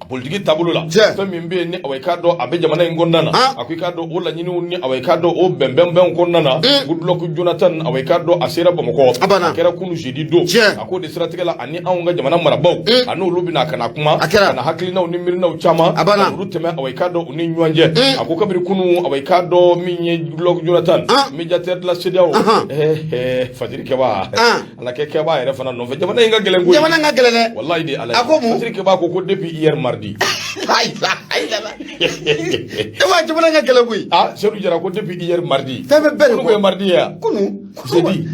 Politiki taabolo la. Fɛn min bɛ yen ni awa i k'a dɔn a bɛ jamana in kɔnɔna na. A ko i k'a dɔn o laɲiniw ni awa i k'a dɔn o bɛnbɛnbɛnw kɔnɔna na. Goodluck Jonathan, awa i k'a dɔn a sera Bamakɔ. A banna. A kɛra kunu jeudi don. A k'o de siratigɛ la, ani anw ka jamana marabaaw, a n'olu bɛna ka na kuma. A kɛra. Ka na hakilinaw ni miirinaw caman. A banna. Ka olu tɛmɛ awa i k'a dɔn u ni ɲɔgɔn cɛ. A ko kabini kunu, awa i k'a dɔn min ye Goodluck Jonathan, médiateur de la CEDEAO. Fadiri Kɛba. Ala kɛ Kɛba yɛrɛ fana nɔfɛ. Jamana in ka gɛlɛn koyi. Jamana in ka gɛlɛn dɛ. Wallahi de Ala. A ko mun? Fadiri Kɛba ko depuis hier mardi. Ayi, ayi, e wa, jamana in ka gɛlɛn koyi. Ah, Seydou Jara ko depuis hier mardi. Fɛn bɛ bɛɛ de Kunu ko ye mardi ye yan. Kunu. Jeudi.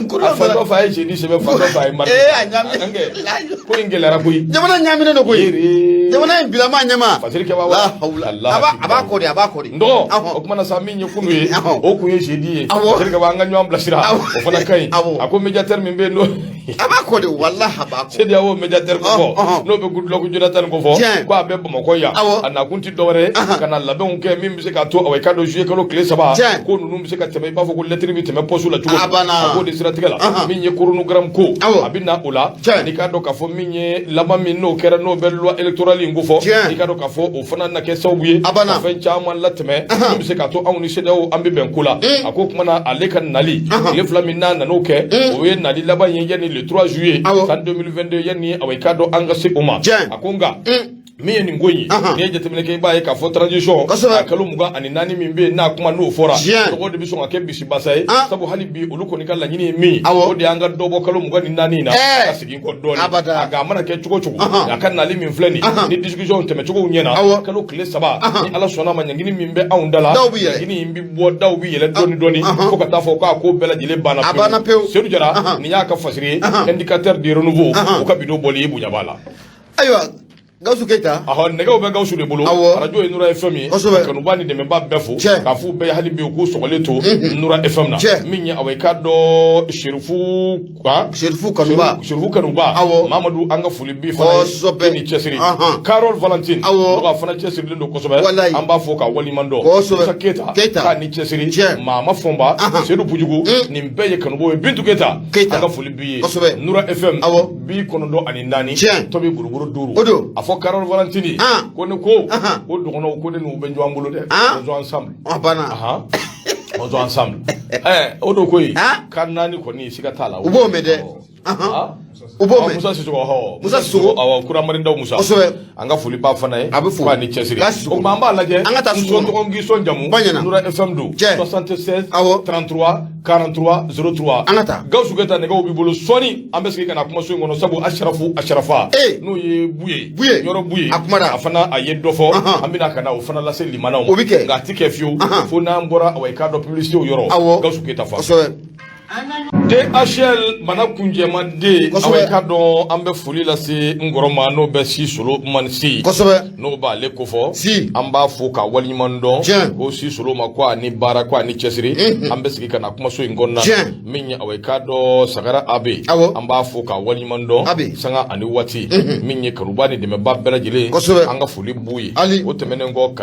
Kunu. A fan dɔ fɛ a ye jeudi sɛbɛn, fan dɔ fɛ a ye mardi. Ee, a ɲaami. An kɛ ko in gɛlɛyara koyi. Jamana ɲaaminen don koyi. Yere. Jamana in bilama ɲɛma. Fadiri Kɛba wa. La hawla. Allah. A b'a kɔ de, a b'a kɔ de. N dɔgɔ, Ɔhɔn. o kumana sa, min ye kunu ye, o kun ye jeudi ye. Awɔ. Fadiri Kɛba, an ka ɲɔgɔn bilasira. Awɔ. O fana ka ɲi. Awɔ. A ko médiateur min bɛ yen n'o A b'a kɔ de, walahi, a b'a kɔ. CEDEAO médiateur ko fɔ, n'o bɛ Goodluck Jonathan ko fɔ, ko a bɛ Bamakɔ yan. Awɔ. A nakun ti dɔwɛrɛ ye ka na labɛnw kɛ min bɛ se k'a to awa i k'a dɔn juillet kalo tile 3 ko ninnu bɛ se ka tɛmɛ i b'a fɔ ko lettre bɛ tɛmɛ poste la cogo A min. banna. A k'o de siratigɛ la, min ye chronogramme ko, a bɛ na o la. N'i k'a dɔn k'a fɔ min ye laban min n'o kɛra, n'o bɛ loi électorale in ko fɔ, i k'a dɔn k'a fɔ o fana na kɛ sababu ye A banna. ka fɛn caman latɛmɛ min bɛ se k'a to anw ni CEDEAO an bɛ bɛn ko la. A ko kumana ale ka nali tile 2 min n'a nan'o kɛ, o ye nali laban ye yanni le 3 juillet san 2022, yanni awa i k'a dɔn an ka se o ma. A ko nka Min ye nin ko in ye, n'i ye jateminɛ kɛ, i b'a ye k'a fɔ transition a kalo 24 min bɛ yen n'a kuma n'o fɔra, tɔgɔ de bɛ sɔn ka kɛ bisibasa ye, sabu hali bi olu kɔni ka laɲini ye min ye, o de y'an ka dɔ bɔ kalo 24 in na ka segin kɔ dɔɔnin. Nka a mana kɛ cogo cogo, a ka nali min filɛ nin ye, ni discussion tɛmɛcogow ɲɛna, kalo tile 3, ni Ala sɔnna ma, ɲangini min bɛ anw da la, ɲangini in bɛ bɔ, daw bɛ yɛlɛ dɔɔnin dɔɔnin fo ka taa fɔ k'a ko bɛɛ lajɛlen banna pewu. Seydou Jara, nin y'a ka fasiri ye, indicateur du renouveau, o ka bidon bɔli, i bonya b'a la. Ayiwa, Gawusu Keyita. Ahɔ, nɛgɛw bɛ Gawusu de bolo. Arajo ye Nura FM ye. Kanuba ni dɛmɛba bɛɛ fo k'a f'u bɛɛ ye, hali bi u k'u sɔgɔlen to Nura FM na. Min ye, awa, i k'a dɔn Serifu Serifu Kanuba. Serifu Kanuba. Mamadu, an ka foli b'i fana ye. I ni cɛsiri. Carole Valentine. A fana cɛsirilen don kosɛbɛ. An b'a fo k'a waleɲuman dɔn. Musa Keyita. K'a ni cɛsiri. Mama Fɔnba. Seydou Pujugu. Nin bɛɛ ye kanubaw ye. Bintu Keyita. An ka foli b'i ye. Nura FM. 94 tomi buruburu 5. O don. A fɔ Carole Valentine ko ne ko ko dɔgɔnɔw ko ne n'u bɛ ɲɔgɔn bolo dɛ. On joue ensemble. A banna. On joue ensemble. O don koyi. Kan naani kɔni, siga t'a la. U b'o mɛn dɛ. U b'o mɛn. Musa Sisoko, ɔhɔ. Musa Sisoko. Awɔ, Kura Marindaw Musa. An ka foli b'a fana ye. A bɛ fo. K'a ni cɛsiri. O tuma an b'a lajɛ. An ka taa sugu kɔnɔ. N tɔgɔ k'i sɔn jamu. Ba ɲɛna. Nura FM don. 76 33 43 03. An ka taa. Gawusu Keyita, nɛgɛw b'i bolo, sɔɔni an bɛ segin ka na kumaso in kɔnɔ, sabu Asirafu Asirafa n'o ye Buye. Buye. Yɔrɔ Buye. A kumana. A fana a ye dɔ fɔ. An bɛna ka na o fana lase limanaw ma. O bɛ kɛ. Nka a ti kɛ fiyewu fo n'an bɔra, awa, i k'a dɔn publicité yɔrɔ. Gawusu Keyita fa. DHL mana kunjɛma den, awa, i k'a dɔn an bɛ foli lase n kɔrɔ ma, n'o bɛ si solo man si, n'o b'ale kofɔ, an b'a fo k'a waleɲuman dɔn ko si solo ma, ko a ni baara, ko a ni cɛsiri. An bɛ sigi ka na kumaso in kɔnɔna min ye, awa, i k'a dɔn Sagara Abe, an b'a fo k'a waleɲuman dɔn sanga ani waati min ye, kanuba ni dɛmɛba bɛɛ lajɛlen, an ka foli b'u ye. O tɛmɛnen kɔ,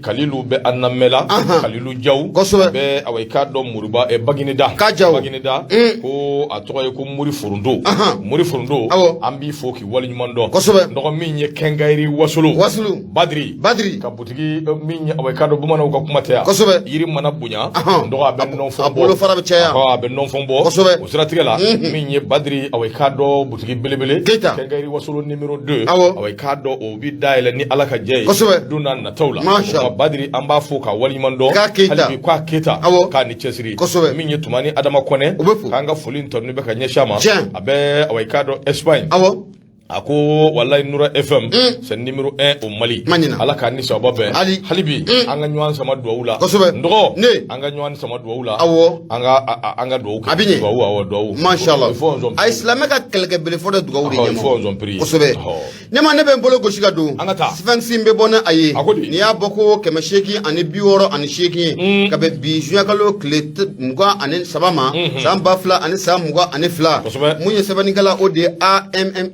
Kalilu bɛ an lamɛn la, Kalilu Jaw bɛ, awa, i k'a dɔn Moriba Bagineda. Ka Jaw. Bagineda, ko a tɔgɔ ye ko Mori Forondo. Mori Forondo, an b'i fo k'i waleɲuman dɔn. Dɔgɔ min ye kɛnkayiri Wasolo. Wasolo. Badiri. Badiri. Ka butigi min ye, awa, i k'a dɔn bamananw ka kuma tɛ yan. Yiri mana bonya, dɔgɔ, a bɛ nɔnfɔn bɔ. A bolo fara bɛ caya. A bɛ nɔnfɔn bɔ. O siratigɛ la, min ye Badiri, awa, i k'a dɔn butigi belebele. Keyita. Kɛnkayiri Wasolo numéro 2. Awa, i k'a dɔn o bi dayɛlɛ ni Ala ka jɛ ye. Don n'a nataw la. Masha. Badiri, an b'a fo k'a waleɲuman dɔn. K'a Keyita. Hali bi k'a Keyita. K'a ni cɛsiri. Min ye Tumani Adama Kɔnɛ. O bɛ fo. K'an ka foli tɔnin bɛ ka ɲɛsin a ma. A bɛ, awa, i k'a dɔn Espagne. A ko walayi Nura FM, c'est numéro 1 au Mali. Ala k'an ni sababa bɛn. Hali bi an ka ɲɔgɔn sama duwawu la. N dɔgɔ, an ka ɲɔgɔn sama duwawu la. An ka duwawu kɛ. A bɛ ɲɛ. Duwawu, awɔ, duwawu. Mashallah. Il faut A ye silamɛ ka kɛlɛkɛ bele fɔ dɛ, dugawu de ɲɛma. Il faut en prier. Kosɛbɛ. Ne ma ne bɛ n bolo gosi ka don. An ka taa. Sphinx bɛ bɔ ni a ye. A ko di? N'i y'a bɔ ko 868 ye. Ka bɛn bi juin kalo tile 23 ma. San 2022. Mun ye sɛbɛnnikɛla, o de ye AMN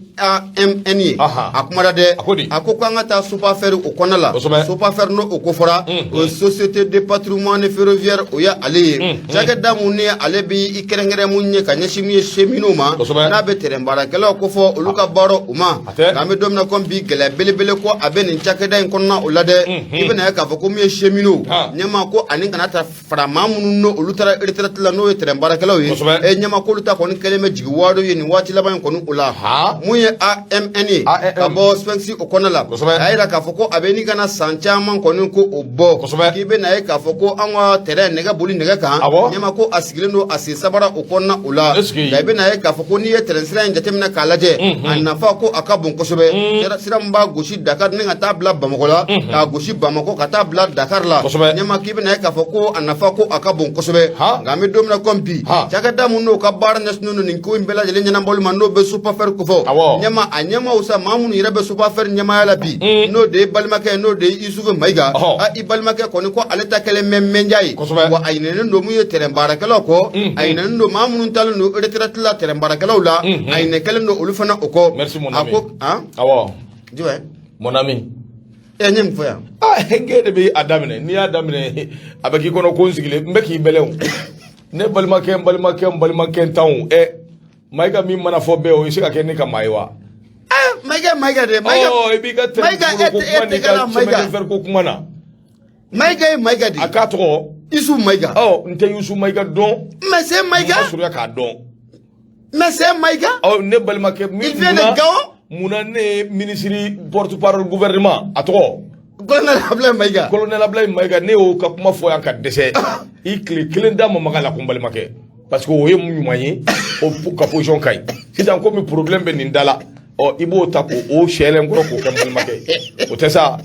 ye. A kumara dɛ. A ko di? A ko k'an ka taa Sopafer o kɔnɔna la. Sopafer n'o o ko fɔra, o ye Société de patrimoine ferroviaire, o ye ale ye. Cakɛda mun ni ale bɛ i kɛrɛnkɛrɛn mun ye ka ɲɛsin mun ye cheminots ma. N'a bɛ tɛrɛn baarakɛlaw ko fɔ olu ka baara u ma. Nka an bɛ don min na komi bi, gɛlɛya belebele ko a bɛ nin cakɛda in kɔnɔna o la dɛ. I bɛna ye k'a fɔ ko min ye cheminots ɲɛma ko ani kana ta fara maa minnu n'o olu taara retraite la, n'o ye tɛrɛn baarakɛlaw ye. Ɲɛma k'olu ta kɔni kɛlen bɛ jigi waaro ye nin waati laban in kɔni o la. Mun ye AMN ye ka bɔ Sphinx o kɔnɔna la, a y'a jira k'a fɔ ko a bɛ ni ka na san caman kɔni ko o bɔ. K'i bɛna ye k'a fɔ ko an ka tɛrɛn nɛgɛ boli nɛgɛ kan, ɲɛma ko a sigilen don a sen sabara o kɔnɔna o la. Nka i bɛna ye k'a fɔ ko n'i ye tɛrɛn sira in jateminɛ k'a lajɛ, a nafa ko a ka bon kosɛbɛ. Sira min b'a gosi Dakar ni ka taa bila Bamakɔ la, k'a gosi Bamakɔ ka taa bila Dakar la, ɲɛma k'i bɛna ye k'a fɔ ko a nafa ko a ka bon kosɛbɛ. Nka an bɛ don min na komi bi, cakɛda min n'o ka baara ɲɛsinnen don nin ko in bɛɛ lajɛlen ɲɛnabɔli ma, n'o bɛ Sopafer kofɔ, ɲɛma a ɲɛmaaw sa, maa minnu yɛrɛ bɛ Sopafer ɲɛmaaya la bi, n'o de ye balimakɛ ye, n'o de ye Isufu Mayiga. I balimakɛ kɔni ko ale ta kɛlen bɛ mɛnja ye, wa a ɲinɛnen don mun ye tɛrɛn baarakɛlaw kɔ, a ɲinɛnen don maa minnu taalen don retraite la tɛrɛn baarakɛlaw la, a ɲinɛ kɛlen don olu fana o kɔ. Merci mon ami. A ko awɔ. Jumɛn? Mon ami. N ye mun fɔ yan? N de bɛ a daminɛ, n'i y'a daminɛ a bɛ k'i kɔnɔ ko n sigilen n bɛ k'i bɛlɛn o. Ne balimakɛ, n balimakɛ, n balimakɛ tan o. Mayiga min mana fɔ bɛɛ, o bɛ se ka kɛ ne ka maa ye wa? Mayiga, Mayiga de. Mayiga. I b'i ka tɛrɛn ko kuma n'i ka chemin de fer ko kuma na. Mayiga ye Mayiga de. A k'a tɔgɔ? Isu Mayiga. N tɛ Yusu Mayiga dɔn. Mais c'est Mayiga. N ma surunya k'a dɔn. Mais c'est Mayiga. Ne balimakɛ min. Il vient de Gao. Munna ne ye minisiri porte parole gouvernement, a tɔgɔ? Colonel Abdoulaye Maïga. Colonel Abdoulaye Maïga, ne y'o ka kuma fɔ yan ka dɛsɛ. I tile kelen d'a ma maga la ko n balimakɛ, parce que o ye mun ɲuman ye, o ka position ka ɲi. Sisan komi problème bɛ nin da la, ɔ i b'o ta k'o sɛlɛn kɔrɔ k'o kɛ n balimakɛ ye, o tɛ sa,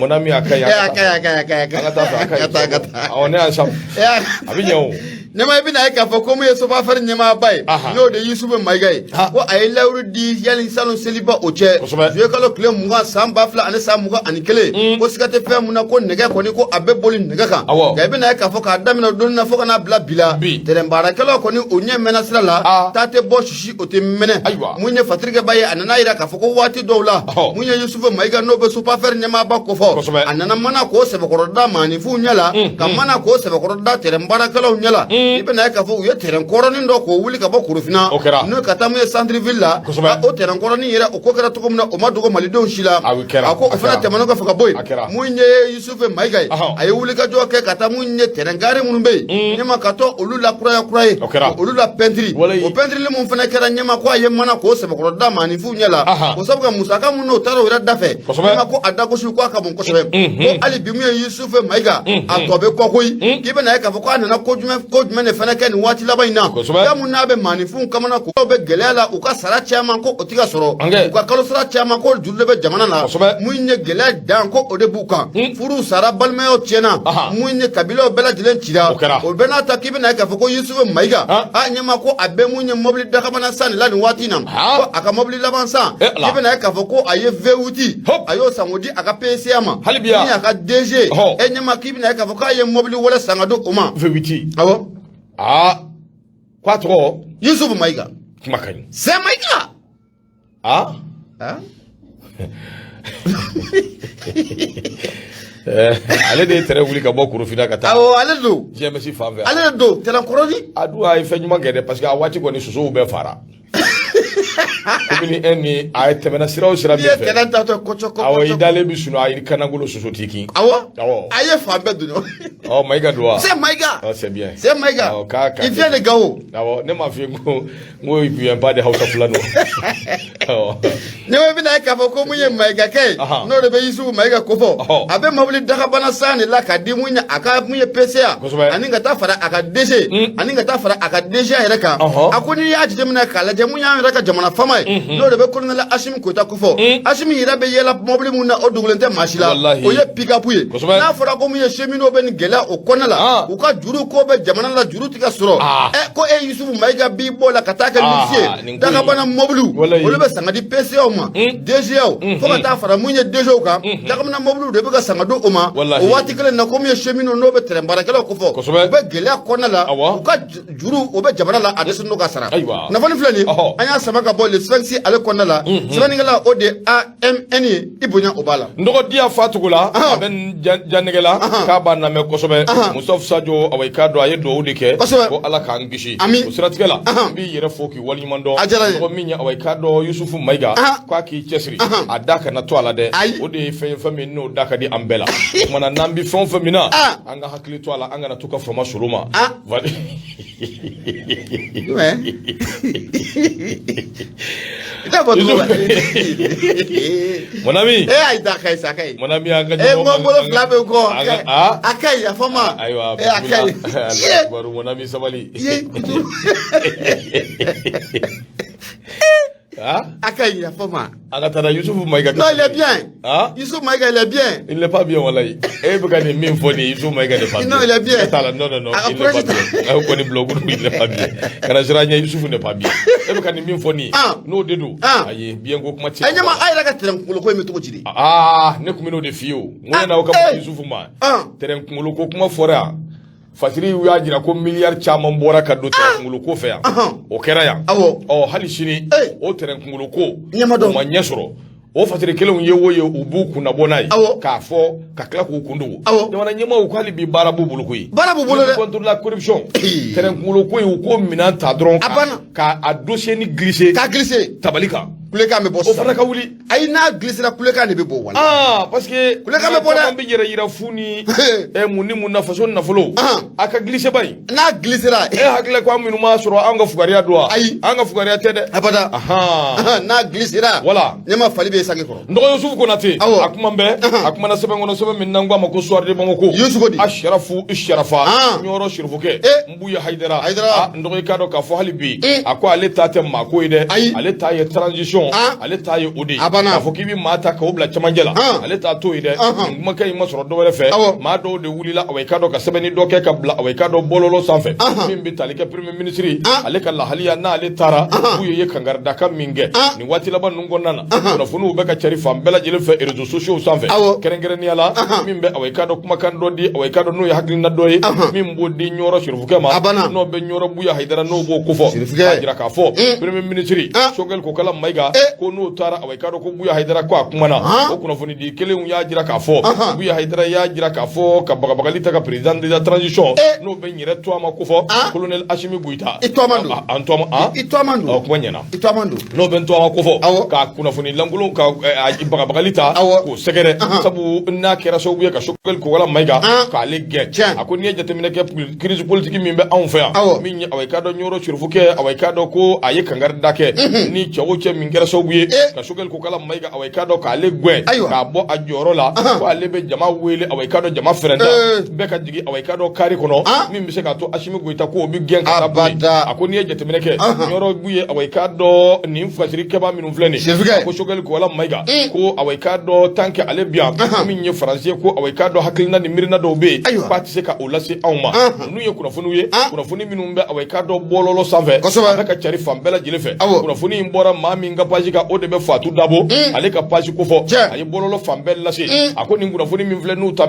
mon ami, a ka ɲi. A ka ɲi, a ka ɲi, a ka ɲi. An ka taa fɛ, a ka ɲi. ɲi. Ka taa. Awɔ, ne y'a sa, a bɛ ɲɛ o. Ɲɛma, i bɛna ye k'a fɔ ko mun ye SOPAFER ɲɛmaaba ye, n'o de Yusufu Mayiga ye, ko a ye layiru di yanni salon seliba o cɛ, juillet kalo tile 20 san 2021, ko siga tɛ fɛn mun na, ko nɛgɛ kɔni, ko a bɛ boli nɛgɛ kan. Nka i bɛna ye k'a fɔ k'a daminɛ don na fo ka n'a bila bi la, tɛrɛn baarakɛlaw kɔni o ɲɛ mɛnna sira la, taa tɛ bɔ sisi o tɛ mɛnɛ. Mun ye fatirikɛba ye, a nana yira k'a fɔ ko waati dɔw la, mun ye Yusufu Mayiga, n'o bɛ SOPAFER ɲɛmaaba kofɔ, a nana mana k'o sɛbɛkɔrɔ da maaninfinw ɲɛ la, ka mana k'o sɛbɛkɔrɔ da tɛrɛn baarakɛlaw ɲɛ la. I bɛna ye k'a fɔ u ye tɛrɛn kɔrɔnin dɔ k'o wuli ka bɔ Korofina n'o ka taa mun ye centre ville la. O tɛrɛn kɔrɔnin yɛrɛ, o ko kɛra cogo min na, o ma dogo malidenw si la. A ko o fana tɛmɛnen kɔfɛ ka bɔ yen, mun ye Yusufu Mayiga ye, a ye wulikajɔ kɛ ka taa mun ye tɛrɛn gare minnu bɛ yen, ɲɛma, ka taa olu la kuraya kura ye, olu la pɛntiri. O pɛntirili mun fana kɛra, ɲɛma, ko a ye mana k'o sɛbɛkɔrɔ da maaninfinw ɲɛ la, o sabu ka musaka mun n'o taara o yɛrɛ da fɛ, ɲɛma, ko a dagosi ko a ka bon kosɛbɛ. Ko hali bi mun ye Yusufu Mayiga, a tɔ bɛ kɔ koyi. K'i bɛna ye k'a fɔ ko a nana ko jumɛn de fana kɛ nin waati laban in na, fɛn mun n'a bɛ maaninfinw kamana, ko bɛ gɛlɛya la, u ka sara caman ko o tɛ ka sɔrɔ, u ka kalo sara caman ko juru de bɛ jamana la. Mun ye gɛlɛya dan ko o de b'u kan, furuw sara, balimayaw tiɲɛna, mun ye kabilaw bɛɛ lajɛlen cira. O bɛɛ n'a ta, k'i bɛna ye k'a fɔ ko Yusufu Mayiga, a ɲɛma, ko a bɛ mun ye mɔbili dakabana san de la nin waati in na, ko a ka mɔbili laban san, k'i bɛna ye k'a fɔ ko a ye V8, a y'o san k'o di a ka PCA ma, hali bi ni a ka DG. E ɲɛma, k'i bɛna ye k'a fɔ k'a ye mɔbili wɛrɛ san ka di o ma. V8. Awɔ. Aa, k'a tɔgɔ? Yusufu Mayiga. Kuma ka ɲi. C'est Mayiga. Aa. Ah? Ale de ye tɛrɛn wuli ka bɔ Korofina ka taa. Awɔ, ale don. GMS fan fɛ. Ale de don, tɛrɛn kɔrɔni. A dun, a ye fɛn ɲuman kɛ dɛ, parce que a waati kɔni sosow bɛɛ fara. Komi e ni a ye tɛmɛna sira o sira min fɛ. N'i ye tɛrɛn taatɔ kɔcɔ kɔcɔ. Awɔ, i dalen bɛ sunɔgɔ, a y'i kanagolo, soso t'i kin. Awɔ. A ye fan bɛɛ dun. Ɔ, Mayiga don wa? C'est Mayiga. Oh, c'est bien. C'est Mayiga. Awɔ, k'a Il vient de Gao. Awɔ, ne m'a f'i ye ko il vient pas de Hausa Fulani. Awɔ. Ne bɛna ye k'a fɔ ko mun ye Mayigakɛ ye, n'o de bɛ Yusufu Mayiga kofɔ, a bɛ mobili dakabana san de la ka di mun ye a ka mun ye PCA, ani ka taa fara a ka DG, ani ka taa fara a ka DGA yɛrɛ kan. A ko n'i y'a jateminɛ k'a lajɛ, mun y'an yɛrɛ ka jamana faama ye, n'o de bɛ colonel Asimi Goyita kofɔ, Asimi yɛrɛ bɛ yɛlɛ mobili mun na, o dogolen tɛ maa si la, o ye pick-up ye. N'a fɔra ko mun ye cheminots bɛ nin gɛlɛya o kɔnɔna la, u ka juru ko bɛ jamana la, juru tɛ ka sɔrɔ, ɛ ko e Yusufu Mayiga b'i bɔ la ka taa kɛ luxe ye, dakabana mobiliw olu bɛ san ka di PCAw ma, DGAw, fo ka taa fara mun ye DGw kan, dakabana mobiliw de bɛ ka san ka di o ma. O waati kelen na, ko mun ye cheminots, n'o bɛ tɛrɛn baarakɛlaw kofɔ, u bɛ gɛlɛya kɔnɔna la, u ka juru o bɛ jamana la, a dɛsɛlen don ka sara. Kunnafoni filɛ nin, an y'a sama ka bɔ Le Sphinx ale kɔnɔna la, sɛbɛnnikɛla o de AMN ye, i bonya o b'a la. N dɔgɔ diya Fatugu la, a bɛ Janɛgɛ la, k'a b'a lamɛn kosɛbɛ. Mustafa Sajo, awa i k'a dɔn a ye dugawu de kɛ ko Ala k'an kisi. O siratigɛ la, n b'i yɛrɛ fo k'i waleɲuman dɔn. Mɔgɔ min ye, awa i k'a dɔn Yusufu Mayiga, k'a k'i cɛsiri, a da kana to a la dɛ. O de ye fɛn ye, fɛn min n'o da ka di an bɛɛ la. O tuma na, n'an bɛ fɛn o fɛn min na, an ka hakili to a la, an kana to ka fama solo ma. Mon ami. Eh, ayi da ka ɲi sa, a ka ɲi. Mon ami, an ka Eh, n ko bolo fila bɛ n kɔ. A ka ɲi, a fɔ ma. Ayiwa. Eh, a ka ɲi. Allahu mon ami, sabali. A ka ɲi, a fɔ ma. An ka taa Yusufu Mayiga. Non, il est bien. Youssouf Maïga, il est bien. Il n'est pas bien, walayi. E bɛ ka nin min fɔ nin ye, Youssouf Maïga n'est pas bien. Non, il est bien. T'a la, non, non, non, il n'est pas bien. Aw kɔni bila o kunna, il n'est pas bien. Kana siran ɲɛ, Youssouf n'est pas bien. E bɛ ka nin min fɔ nin ye, n'o de don. Ayi, bien ko kuma tɛ. Ɛ ɲɛma, a yɛrɛ ka terrain kunkolo ko in bɛ cogo di de? Aa, ne tun bɛ n'o de f'i ye o. N ko yan'aw ka bɔ Youssouf ma. Terrain kunkolo ko kuma fɔra yan. Fatiri y'a jira ko miliyari caman bɔra ka don terrain kunkolo ko fɛ yan. O kɛra yan. Ɔ, hali sini o terrain kunkolo ko o ma ɲɛ sɔrɔ. O fatiri kelenw ye o ye, u b'u kunna bɔ n'a ye k'a fɔ ka tila k'u kun dogo. Jamana ɲɛmaaw ko hali bi baara b'u bolo koyi. Baara b'u bolo dɛ. Contre la corruption, terrain kunkolo ko in, u k'o minɛn ta dɔrɔn A banna. ka a dossier ni glisser. K'a glisser. Tabali kan. Kulekan bɛ bɔ O sisan. fana ka wuli. Ayi, n'a glissera, kulekan de bɛ bɔ wala. Ah, parce que Kulekan bɛ bɔ dɛ. Caman bɛ yɛrɛ yira fu ni mun ni mun na, faso nafolo a ka glisser ba in. N'a glissera. E hakili ko an minnu m'a sɔrɔ, an ka fugariya don wa? Ayi. An ka fugariya tɛ dɛ. Abada. Ahan. N'a glissera. Voilà. Ɲɛma fali bɛ sange kɔrɔ. N dɔgɔ Yusufu Konate. Awɔ. A kuma bɛ a kumana sɛbɛn kɔnɔ, sɛbɛn min n'an ko a ma ko Soir de Bamako. Yusufu ko di? Asharafu Sharafa. Ɲɔrɔ Sirifukɛ. N Buye Hayidara. Hayidara. Ah, n dɔgɔ, i k'a dɔn k'a fɔ hali bi, a ko ale ta tɛ maako ye dɛ. Ayi. Ale ta ye transition. Ale ta ye o de ye. A banna. K'a fɔ k'i bɛ maa ta k'o bila cɛmancɛ la. Ale ta t'o ye dɛ. Nin kumakan in ma sɔrɔ dɔwɛrɛ fɛ. Maa dɔw de wulila, awa, i k'a dɔn, ka sɛbɛnni dɔ kɛ ka bila, awa, i k'a dɔn, bɔlɔlɔ sanfɛ. Min bɛ tali kɛ premier ministre ale ka lahaliya n'ale taara, Buye ye kankaridakan min kɛ nin waati laban ninnu kɔnɔna na, kunnafoniw bɛ ka cari fan bɛɛ lajɛlen fɛ réseaux sociaux sanfɛ. Kɛrɛnkɛrɛnnenya la, min bɛ, awa, i k'a dɔn, kumakan dɔ di, awa, i k'a dɔn, n'o ye hakilina dɔ ye min b'o di Ɲɔrɔ Sirifukɛ ma. A banna. N'o bɛ Ɲɔrɔ Buye Hayidara, n'o b'o kofɔ. Sirifukɛ. K'a jira k'a fɔ premier ministre Choguel Kokala Mayiga ko n'o taara, awa, i k'a dɔn ko Buye Hayidara ko a kumana. O kunnafoni di kelenw y'a jira k'a fɔ Buye Hayidara y'a jira k'a fɔ ka bagabagali ta ka président de la transition, n'o bɛ n yɛrɛ tɔgɔ ma kofɔ, colonel Assimi Goïta. I tɔgɔ man don. An tɔgɔ ma. I tɔgɔ man don. Ɔ, kuma ɲɛna. I tɔgɔ man don. N'o bɛ n tɔgɔ ma kofɔ ka kunnafoni lankolon ka a bagabagali ta k'o sɛgɛrɛ, sabu n'a kɛra sababu ye ka Choguel Kokala Mayiga k'ale gɛn. A ko n'i ye jateminɛ kɛ, crise politique min bɛ anw fɛ yan, min ye, awa, i k'a dɔn, Ɲɔrɔ Sirifukɛ, awa, i k'a dɔn ko a ye kankari da kɛ ni cɛ o cɛ min kɛra sababu ye ka Choguel Kokala Mayiga, awa, i k'a dɔn, k'ale gɛn k'a bɔ a jɔyɔrɔ la, ko ale bɛ jama wele, awa, i k'a dɔn, jama fɛrɛnta bɛɛ ka jigin, awa, i k'a dɔn, kari kɔnɔ min bɛ se k'a to Assimi Goïta ko o bɛ gɛn ka taa bɔ yen. Abada. A ko n'i ye jateminɛ kɛ, Ɲɔrɔ Buye, awa, i k'a dɔn, nin fasiri kɛba minnu filɛ nin Sirifukɛ. a ko Choguel Kokala Mayiga ko, awa, i k'a dɔn, tant que ale bi yan, min ye Faransi ye, ko, awa, i k'a dɔn, hakilina ni miirina dɔw bɛ yen k'a tɛ se ka o lase anw ma. Ninnu ye kunnafoniw ye, kunnafoni minnu bɛ, awa, i k'a dɔn, bɔlɔlɔ sanfɛ, a bɛ ka cari fan bɛɛ lajɛlen fɛ. Kunnafoni in bɔra maa min ka page kan, o de bɛ Fatu Dabo ale ka page kofɔ. A ye bɔlɔlɔ fan bɛɛ lase. A ko nin kunnafoni min filɛ, n'u ta